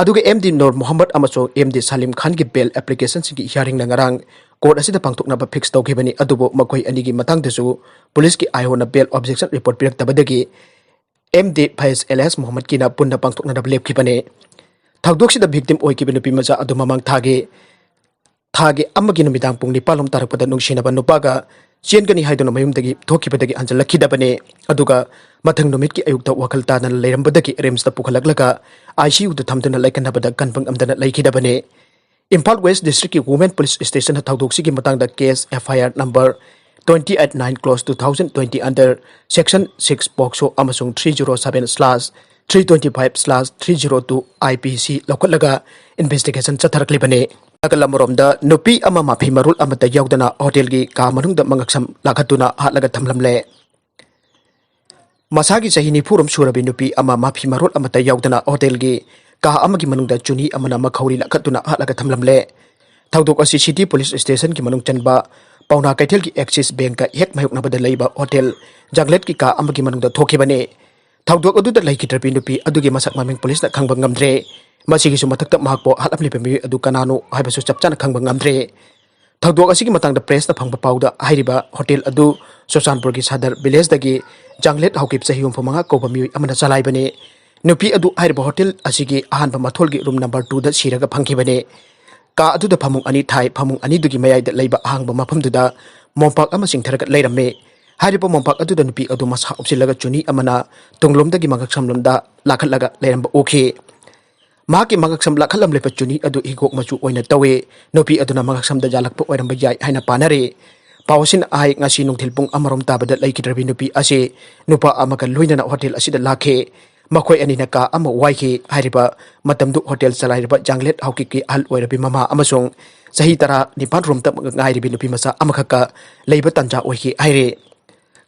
ꯑꯗꯨꯒ ꯑꯦꯝ ꯗꯤ ꯅꯨꯔ ꯃꯣꯍꯝꯃꯗ ꯑꯃꯁꯨꯡ ꯑꯦꯝ ꯗꯤ ꯁꯂꯤꯝ ꯈꯥꯟꯒꯤ ꯕꯦꯜ ꯑꯦꯄ꯭ꯂꯤꯀꯦꯁꯟꯁꯤꯡꯒꯤ ꯍꯤꯌꯥꯔꯤꯡꯅ ꯉꯔꯥꯡ ꯀꯣꯔꯠ ꯑꯁꯤꯗ ꯄꯥꯡꯊꯣꯛꯅꯕ ꯐꯤꯛꯁ ꯇꯧꯈꯤꯕꯅꯤ꯫ ꯑꯗꯨꯕꯨ ꯃꯈꯣꯏ ꯑꯅꯤꯒꯤ ꯃꯇꯥꯡꯗꯁꯨ ꯄꯨꯂꯤꯁꯀꯤ ꯑꯥꯏ ꯑꯣꯅ ꯕꯦꯜ ꯑꯣꯕꯖꯦꯛꯁꯟ ꯔꯤꯄꯣꯔꯠ ꯄꯤꯔꯛꯇꯕꯗꯒꯤ ꯑꯦꯝ ꯗꯤ ꯐꯥꯏꯖ ꯑꯦꯂꯤꯌꯥꯁ ꯃꯣꯍꯝꯃꯗꯀꯤꯅ ꯄꯨꯟꯅ ꯄꯥꯡꯊꯣꯛꯅꯅꯕ ꯂꯦꯞꯈꯤꯕꯅꯤ꯫ ꯊꯧꯗꯣꯛꯁꯤꯗ ꯚꯤꯛꯇꯤꯝ ꯑꯣꯏꯈꯤꯕ ꯅꯨꯄꯤ ꯃꯆꯥ ꯑꯗꯨ ꯃꯃꯥꯡ ꯊꯥꯒꯤ ꯊꯥꯒꯤ ꯑꯃꯒꯤ ꯅꯨꯃꯤꯗꯥꯡ ꯄꯨꯡ ꯅꯤꯄꯥꯟ ꯂꯣꯝ ꯇꯥꯔꯛꯄꯗ ꯅꯨꯡꯁꯤꯅꯕ ꯅꯨꯄꯥꯒ ꯆꯦꯟꯒꯅꯤ ꯍꯥꯏꯗꯨꯅ ꯃꯌꯨꯝꯗꯒꯤ ꯊꯣꯛꯈꯤꯕꯗꯒꯤ ꯍꯟꯖꯤꯜꯂꯛꯈꯤꯗꯕꯅꯤ꯫ ꯑꯗꯨꯒ ꯃꯊꯪ ꯅꯨꯃꯤꯠꯀꯤ ꯑꯌꯨꯛꯇ ꯋꯥꯈꯜ ꯇꯥꯗꯅ ꯂꯩꯔꯝꯕꯗꯒꯤ ꯔꯤꯝꯁꯇ ꯄꯨꯈꯠꯂꯛꯂꯒ ꯑꯥꯏ ꯁꯤ ꯌꯨꯗ ꯊꯝꯗꯨꯅ ꯂꯥꯏꯀꯠꯅꯕꯗ ꯀꯟꯕ ꯉꯝꯗꯅ ꯂꯩꯈꯤꯗꯕꯅꯤ꯫ ꯏꯝꯐꯥꯜ ꯋꯦꯁ ꯗꯤꯁꯇ꯭ꯔꯤꯛꯀꯤ ꯋꯨꯃꯦꯟ ꯄꯨꯂꯤꯁ ꯁ꯭ꯇꯦꯁꯟꯅ ꯊꯧꯗꯣꯛꯁꯤꯒꯤ ꯃꯇꯥꯡꯗ case F I R number twenty eight nine clause two thousand twenty under section six ꯄꯣꯛꯁꯣ ꯑꯃꯁꯨꯡ three zero seven slash three twenty five slash three zero two I P C ꯂꯧꯈꯠꯂꯒ investigation ꯆꯠꯊꯔꯛꯂꯤꯕꯅꯤ꯫ ꯅꯥꯀꯜ ꯑꯃꯔꯣꯝꯗ ꯅꯨꯄꯤ ꯑꯃ ꯃꯐꯤ ꯃꯔꯣꯜ ꯑꯃꯠꯇ ꯌꯥꯎꯗꯅ ꯍꯣꯇꯦꯜꯒꯤ ꯀꯥ ꯃꯅꯨꯡꯗ ꯃꯉꯛꯁꯝ ꯂꯥꯛꯍꯠꯇꯨꯅ ꯍꯥꯠꯂꯒ ꯊꯝꯂꯝꯂꯦ꯫ ꯃꯁꯥꯒꯤ ꯆꯍꯤ ꯅꯤꯐꯨ ꯔꯣꯝ ꯁꯨꯔꯕꯤ ꯅꯨꯄꯤ ꯑꯃ ꯃꯐꯤ ꯃꯔꯣꯜ ꯑꯃꯠꯇ ꯌꯥꯎꯗꯅ ꯍꯣꯇꯦꯜꯒꯤ ꯀꯥ ꯑꯃꯒꯤ ꯃꯅꯨꯡꯗ ꯆꯨꯅꯤ ꯑꯃꯅ ꯃꯈꯧꯔꯤ ꯂꯥꯈꯠꯇꯨꯅ ꯍꯥꯠꯂꯒ ꯊꯝꯂꯝꯂꯦ꯫ ꯊꯧꯗꯣꯛ ꯑꯁꯤ ꯁꯤꯇꯤ ꯄꯨꯂꯤꯁ ꯁ꯭ꯇꯦꯁꯟꯒꯤ ꯃꯅꯨꯡ ꯆꯟꯕ ꯄꯥꯎꯅꯥ ꯀꯩꯊꯦꯜꯒꯤ ꯑꯦꯛꯁꯤꯁ ꯕꯦꯡꯛꯀ ꯍꯦꯛ ꯃꯥꯌꯣꯛꯅꯕꯗ ꯂꯩꯕ ꯍꯣꯇꯦꯜ ꯖꯥꯡꯂꯦꯠꯀꯤ ꯀꯥ ꯑꯃꯒꯤ ꯃꯅꯨꯡꯗ ꯊꯣꯛꯈꯤꯕꯅꯤ꯫ ꯊꯧꯗꯣꯛ ꯑꯗꯨꯗ ꯂꯩꯈꯤꯗ꯭ꯔꯕꯤ ꯅꯨꯄꯤ ꯑꯗꯨꯒꯤ ꯃꯁꯛ ꯃꯃꯤꯡ ꯄꯨꯂꯤꯁꯅ ꯈꯪꯕ ꯉꯝꯗ꯭ꯔꯦ꯫ ꯃꯁꯤꯒꯤꯁꯨ ꯃꯊꯛꯇ ꯃꯍꯥꯛꯄꯨ ꯍꯥꯠꯂꯝꯂꯤꯕ ꯃꯤꯑꯣꯏ ꯑꯗꯨ ꯀꯅꯥꯅꯣ ꯍꯥꯏꯕꯁꯨ ꯆꯞ ꯆꯥꯅ ꯈꯪꯕ ꯉꯝꯗ꯭ꯔꯦ꯫ ꯊꯧꯗꯣꯛ ꯑꯁꯤꯒꯤ ꯃꯇꯥꯡꯗ ꯄ꯭ꯔꯦꯁꯅ ꯐꯪꯕ ꯄꯥꯎꯗ ꯍꯥꯏꯔꯤꯕ ꯍꯣꯇꯦꯜ ꯑꯗꯨ ꯆꯨꯔꯆꯥꯟꯄꯨꯔꯒꯤ ꯁꯥꯗꯔ ꯚꯤꯂꯦꯖꯇꯒꯤ ꯖꯥꯡꯂꯦꯠ ꯍꯧꯈꯤꯕ ꯆꯍꯤ ꯍꯨꯝꯐꯨ ꯃꯉꯥ ꯀꯧꯕ ꯃꯤꯑꯣꯏ ꯑꯃꯅ ꯆꯂꯥꯏꯕꯅꯤ꯫ ꯅꯨꯄꯤ ꯑꯗꯨ ꯍꯥꯏꯔꯤꯕ ꯍꯣꯇꯦꯜ ꯑꯁꯤꯒꯤ ꯑꯍꯥꯟꯕ ꯃꯊꯣꯜꯒꯤ ꯔꯨꯝ ꯅꯝꯕꯔ ꯇꯨꯗ ꯁꯤꯔꯒ ꯐꯪꯈꯤꯕꯅꯤ꯫ ꯀꯥ ꯑꯗꯨꯗ ꯐꯃꯨꯡ ꯑꯅꯤ ꯊꯥꯏ꯫ ꯐꯃꯨꯡ ꯑꯅꯤꯗꯨꯒꯤ ꯃꯌꯥꯏꯗ ꯂꯩꯕ ꯑꯍꯥꯡꯕ ꯃꯐꯝꯗꯨꯗ ꯃꯣꯝꯄꯥꯛ ꯑꯃ ꯆꯤꯡꯊꯔꯒ ꯂꯩꯔꯝꯃꯤ꯫ ꯍꯥꯏꯔꯤꯕ ꯃꯣꯝꯄꯥꯛ ꯑꯗꯨꯗ ꯅꯨꯄꯤ ꯑꯗꯨ ꯃꯁꯥ ꯎꯞꯁꯤꯜꯂꯒ ꯆꯨꯅꯤ ꯑꯃꯅ ꯇꯨꯡꯂꯣꯝꯗꯒꯤ ꯃꯉꯛꯁꯝꯂꯣꯝꯗ ꯂꯥꯈꯠꯂꯒ ꯂꯩꯔꯝꯕ ꯎꯈꯤ꯫ ꯃꯍꯥꯛꯀꯤ ꯃꯉꯛꯁꯝ ꯂꯥꯈꯠꯂꯝꯂꯤꯕ ꯆꯨꯅꯤ ꯑꯗꯨ ꯍꯤꯒꯣꯛ ꯃꯆꯨ ꯑꯣꯏꯅ ꯇꯧꯏ꯫ ꯅꯨꯄꯤ ꯑꯗꯨꯅ ꯃꯉꯛꯁꯝꯗ ꯌꯥꯜꯂꯛꯄ ꯑꯣꯏꯔꯝꯕ ꯌꯥꯏ ꯍꯥꯏꯅ ꯄꯥꯅꯔꯤ꯫ ꯄꯥꯎ ꯑꯁꯤꯅ ꯍꯥꯏ, ꯉꯁꯤ ꯅꯨꯡꯊꯤꯜ ꯄꯨꯡ ꯑꯃꯔꯣꯝ ꯇꯥꯕꯗ ꯂꯩꯈꯤꯗ꯭ꯔꯕꯤ ꯅꯨꯄꯤ ꯑꯁꯤ ꯅꯨꯄꯥ ꯑꯃꯒ ꯂꯣꯏꯅꯅ ꯍꯣꯇꯦꯜ ꯑꯁꯤꯗ ꯂꯥꯛꯈꯤ꯫ ꯃꯈꯣꯏ ꯑꯅꯤꯅ ꯀꯥ ꯑꯃ ꯋꯥꯏꯈꯤ꯫ ꯍꯥꯏꯔꯤꯕ ꯃꯇꯝꯗꯨ ꯍꯣꯇꯦꯜ ꯆꯂꯥꯏꯔꯤꯕ ꯖꯥꯡꯂꯦꯠ ꯍꯥꯎꯀꯤꯞꯀꯤ ꯑꯍꯜ ꯑꯣꯏꯔꯕꯤ ꯃꯃꯥ ꯑꯃꯁꯨꯡ ꯆꯍꯤ ꯇꯔꯥ ꯅꯤꯄꯥꯟ ꯔꯣꯝꯇ ꯉꯥꯏꯔꯤꯕꯤ ꯅꯨꯄꯤ ꯃꯆꯥ ꯑꯃꯈꯛꯀ ꯂꯩꯕ ꯇꯥꯟꯖꯥ ꯑꯣꯏꯈꯤ ꯍꯥꯏꯔꯤ꯫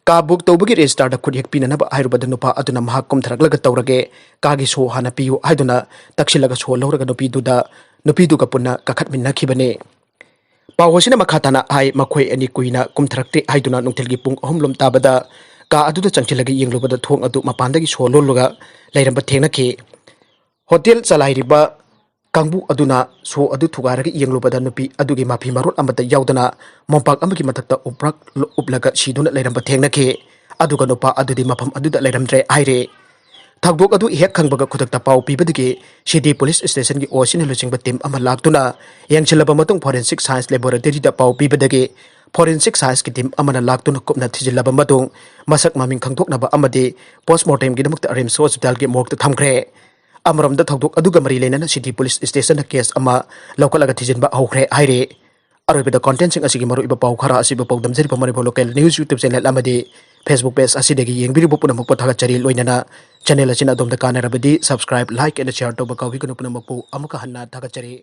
ꯀꯥ ꯕꯨꯛ ꯇꯧꯕꯒꯤ ꯔꯦꯖꯤꯁꯇꯥꯔꯗ ꯈꯨꯠꯌꯦꯛ ꯄꯤꯅꯅꯕ ꯍꯥꯏꯔꯨꯕꯗ ꯅꯨꯄꯥ ꯑꯗꯨꯅ ꯃꯍꯥꯛ ꯀꯨꯝꯊꯔꯛꯂꯒ ꯇꯧꯔꯒꯦ, ꯀꯥꯒꯤ ꯁꯣ ꯍꯥꯟꯅ ꯄꯤꯌꯨ ꯍꯥꯏꯗꯨꯅ ꯇꯛꯁꯤꯜꯂꯒ ꯁꯣ ꯂꯧꯔꯒ ꯅꯨꯄꯤꯗꯨꯗ, ꯅꯨꯄꯤꯗꯨꯒ ꯄꯨꯟꯅ ꯀꯥꯈꯠꯃꯤꯟꯅꯈꯤꯕꯅꯤ꯫ ꯄꯥꯎ ꯑꯁꯤꯅ ꯃꯈꯥ ꯇꯥꯅ ꯍꯥꯏ, ꯃꯈꯣꯏ ꯑꯅꯤ ꯀꯨꯏꯅ ꯀꯨꯝꯊꯔꯛꯇꯦ ꯍꯥꯏꯗꯨꯅ ꯅꯨꯡꯊꯤꯜꯒꯤ ꯄꯨꯡ ꯑꯍꯨꯝ ꯂꯣꯝ ꯇꯥꯕꯗ ꯀꯥ ꯑꯗꯨꯗ ꯆꯪꯁꯤꯜꯂꯒ ꯌꯦꯡꯂꯨꯕꯗ ꯊꯣꯡ ꯑꯗꯨ ꯃꯄꯥꯟꯗꯒꯤ ꯁꯣ ꯂꯣꯜꯂꯒ ꯂꯩꯔꯝꯕ ꯊꯦꯡꯅꯈꯤ꯫ ꯍꯣꯇꯦꯜ ꯆꯂꯥꯏꯔꯤꯕ ꯀꯥꯡꯕꯨ ꯑꯗꯨꯅ ꯁꯣ ꯑꯗꯨ ꯊꯨꯒꯥꯏꯔꯒ ꯌꯦꯡꯂꯨꯕꯗ ꯅꯨꯄꯤ ꯑꯗꯨꯒꯤ ꯃꯐꯤ ꯃꯔꯣꯜ ꯑꯃꯠꯇ ꯌꯥꯎꯗꯅ ꯃꯣꯝꯄꯥꯛ ꯑꯃꯒꯤ ꯃꯊꯛꯇ ꯎꯞꯔꯛ ꯎꯞꯂꯒ ꯁꯤꯗꯨꯅ ꯂꯩꯔꯝꯕ ꯊꯦꯡꯅꯈꯤ꯫ ꯑꯗꯨꯒ ꯅꯨꯄꯥ ꯑꯗꯨꯗꯤ ꯃꯐꯝ ꯑꯗꯨꯗ ꯂꯩꯔꯝꯗ꯭ꯔꯦ ꯍꯥꯏꯔꯦ꯫ ꯊꯧꯗꯣꯛ ꯑꯗꯨ ꯍꯦꯛ ꯈꯪꯕꯒ ꯈꯨꯗꯛꯇ ꯄꯥꯎ ꯄꯤꯕꯗꯒꯤ ꯁꯤꯇꯤ ꯄꯨꯂꯤꯁ ꯁ꯭ꯇꯦꯁꯟꯒꯤ ꯑꯣꯁꯤꯅ ꯂꯨꯆꯤꯡꯕ ꯇꯤꯝ ꯑꯃ ꯂꯥꯛꯇꯨꯅ ꯌꯦꯡꯁꯤꯜꯂꯕ ꯃꯇꯨꯡ ꯐꯣꯔꯦꯟꯁꯤꯛ ꯁꯥꯏꯟꯁ ꯂꯦꯕꯣꯔꯦꯇꯔꯤꯗ ꯄꯥꯎ ꯄꯤꯕꯗꯒꯤ ꯐꯣꯔꯦꯟꯁꯤꯛ ꯁꯥꯏꯟꯁꯀꯤ ꯇꯤꯝ ꯑꯃꯅ ꯂꯥꯛꯇꯨꯅ ꯀꯨꯞꯅ ꯊꯤꯖꯤꯜꯂꯕ ꯃꯇꯨꯡ ꯃꯁꯛ ꯃꯃꯤꯡ ꯈꯪꯗꯣꯛꯅꯕ ꯑꯃꯗꯤ ꯄꯣꯁꯃꯣꯔꯇꯦꯝꯒꯤꯗꯃꯛꯇ ꯔꯤꯝꯁ ꯍꯣꯁꯄꯤꯇꯥꯜꯒꯤ ꯃꯣꯔꯒꯇ ꯊꯝꯈ꯭ꯔꯦ꯫ ꯑꯃꯔꯣꯝꯗ ꯊꯧꯗꯣꯛ ꯑꯗꯨꯒ ꯃꯔꯤ ꯂꯩꯅꯅ ꯁꯤꯇꯤ ꯄꯨꯂꯤꯁ ꯁ꯭ꯇꯦꯁꯟꯗ ꯀꯦꯁ ꯑꯃ ꯂꯧꯈꯠꯂꯒ ꯊꯤꯖꯤꯟꯕ ꯍꯧꯈ꯭ꯔꯦ ꯍꯥꯏꯔꯤ꯫ ꯑꯔꯣꯏꯕꯗ ꯀꯣꯟꯇꯦꯟꯁꯤꯡ ꯑꯁꯤꯒꯤ ꯃꯔꯨꯑꯣꯏꯕ ꯄꯥꯎ ꯈꯔ ꯑꯁꯤꯕꯨ ꯄꯥꯎꯗꯝꯖꯔꯤꯕ Manipur local news YouTube channel ꯑꯃꯗꯤ ꯐꯦꯁꯕꯨꯛ ꯄꯦꯖ ꯑꯁꯤꯗꯒꯤ ꯌꯦꯡꯕꯤꯔꯤꯕ ꯄꯨꯝꯅꯃꯛꯄꯨ ꯊꯥꯒꯠꯆꯔꯤ꯫ ꯂꯣꯏꯅꯅ ꯆꯦꯅꯦꯜ ꯑꯁꯤꯅ ꯑꯗꯣꯝꯗ ꯀꯥꯟꯅꯔꯕꯗꯤ ꯁꯕꯁꯀ꯭ꯔꯥꯏꯕ, ꯂꯥꯏꯛ ꯑꯦꯟ ꯁꯤꯌꯥꯔ ꯇꯧꯕ ꯀꯥꯎꯕꯤꯒꯅꯨ꯫ ꯄꯨꯝꯅꯃꯛꯄꯨ ꯑꯃꯨꯛꯀ ꯍꯟꯅ ꯊꯥꯒꯠꯆꯔꯤ꯫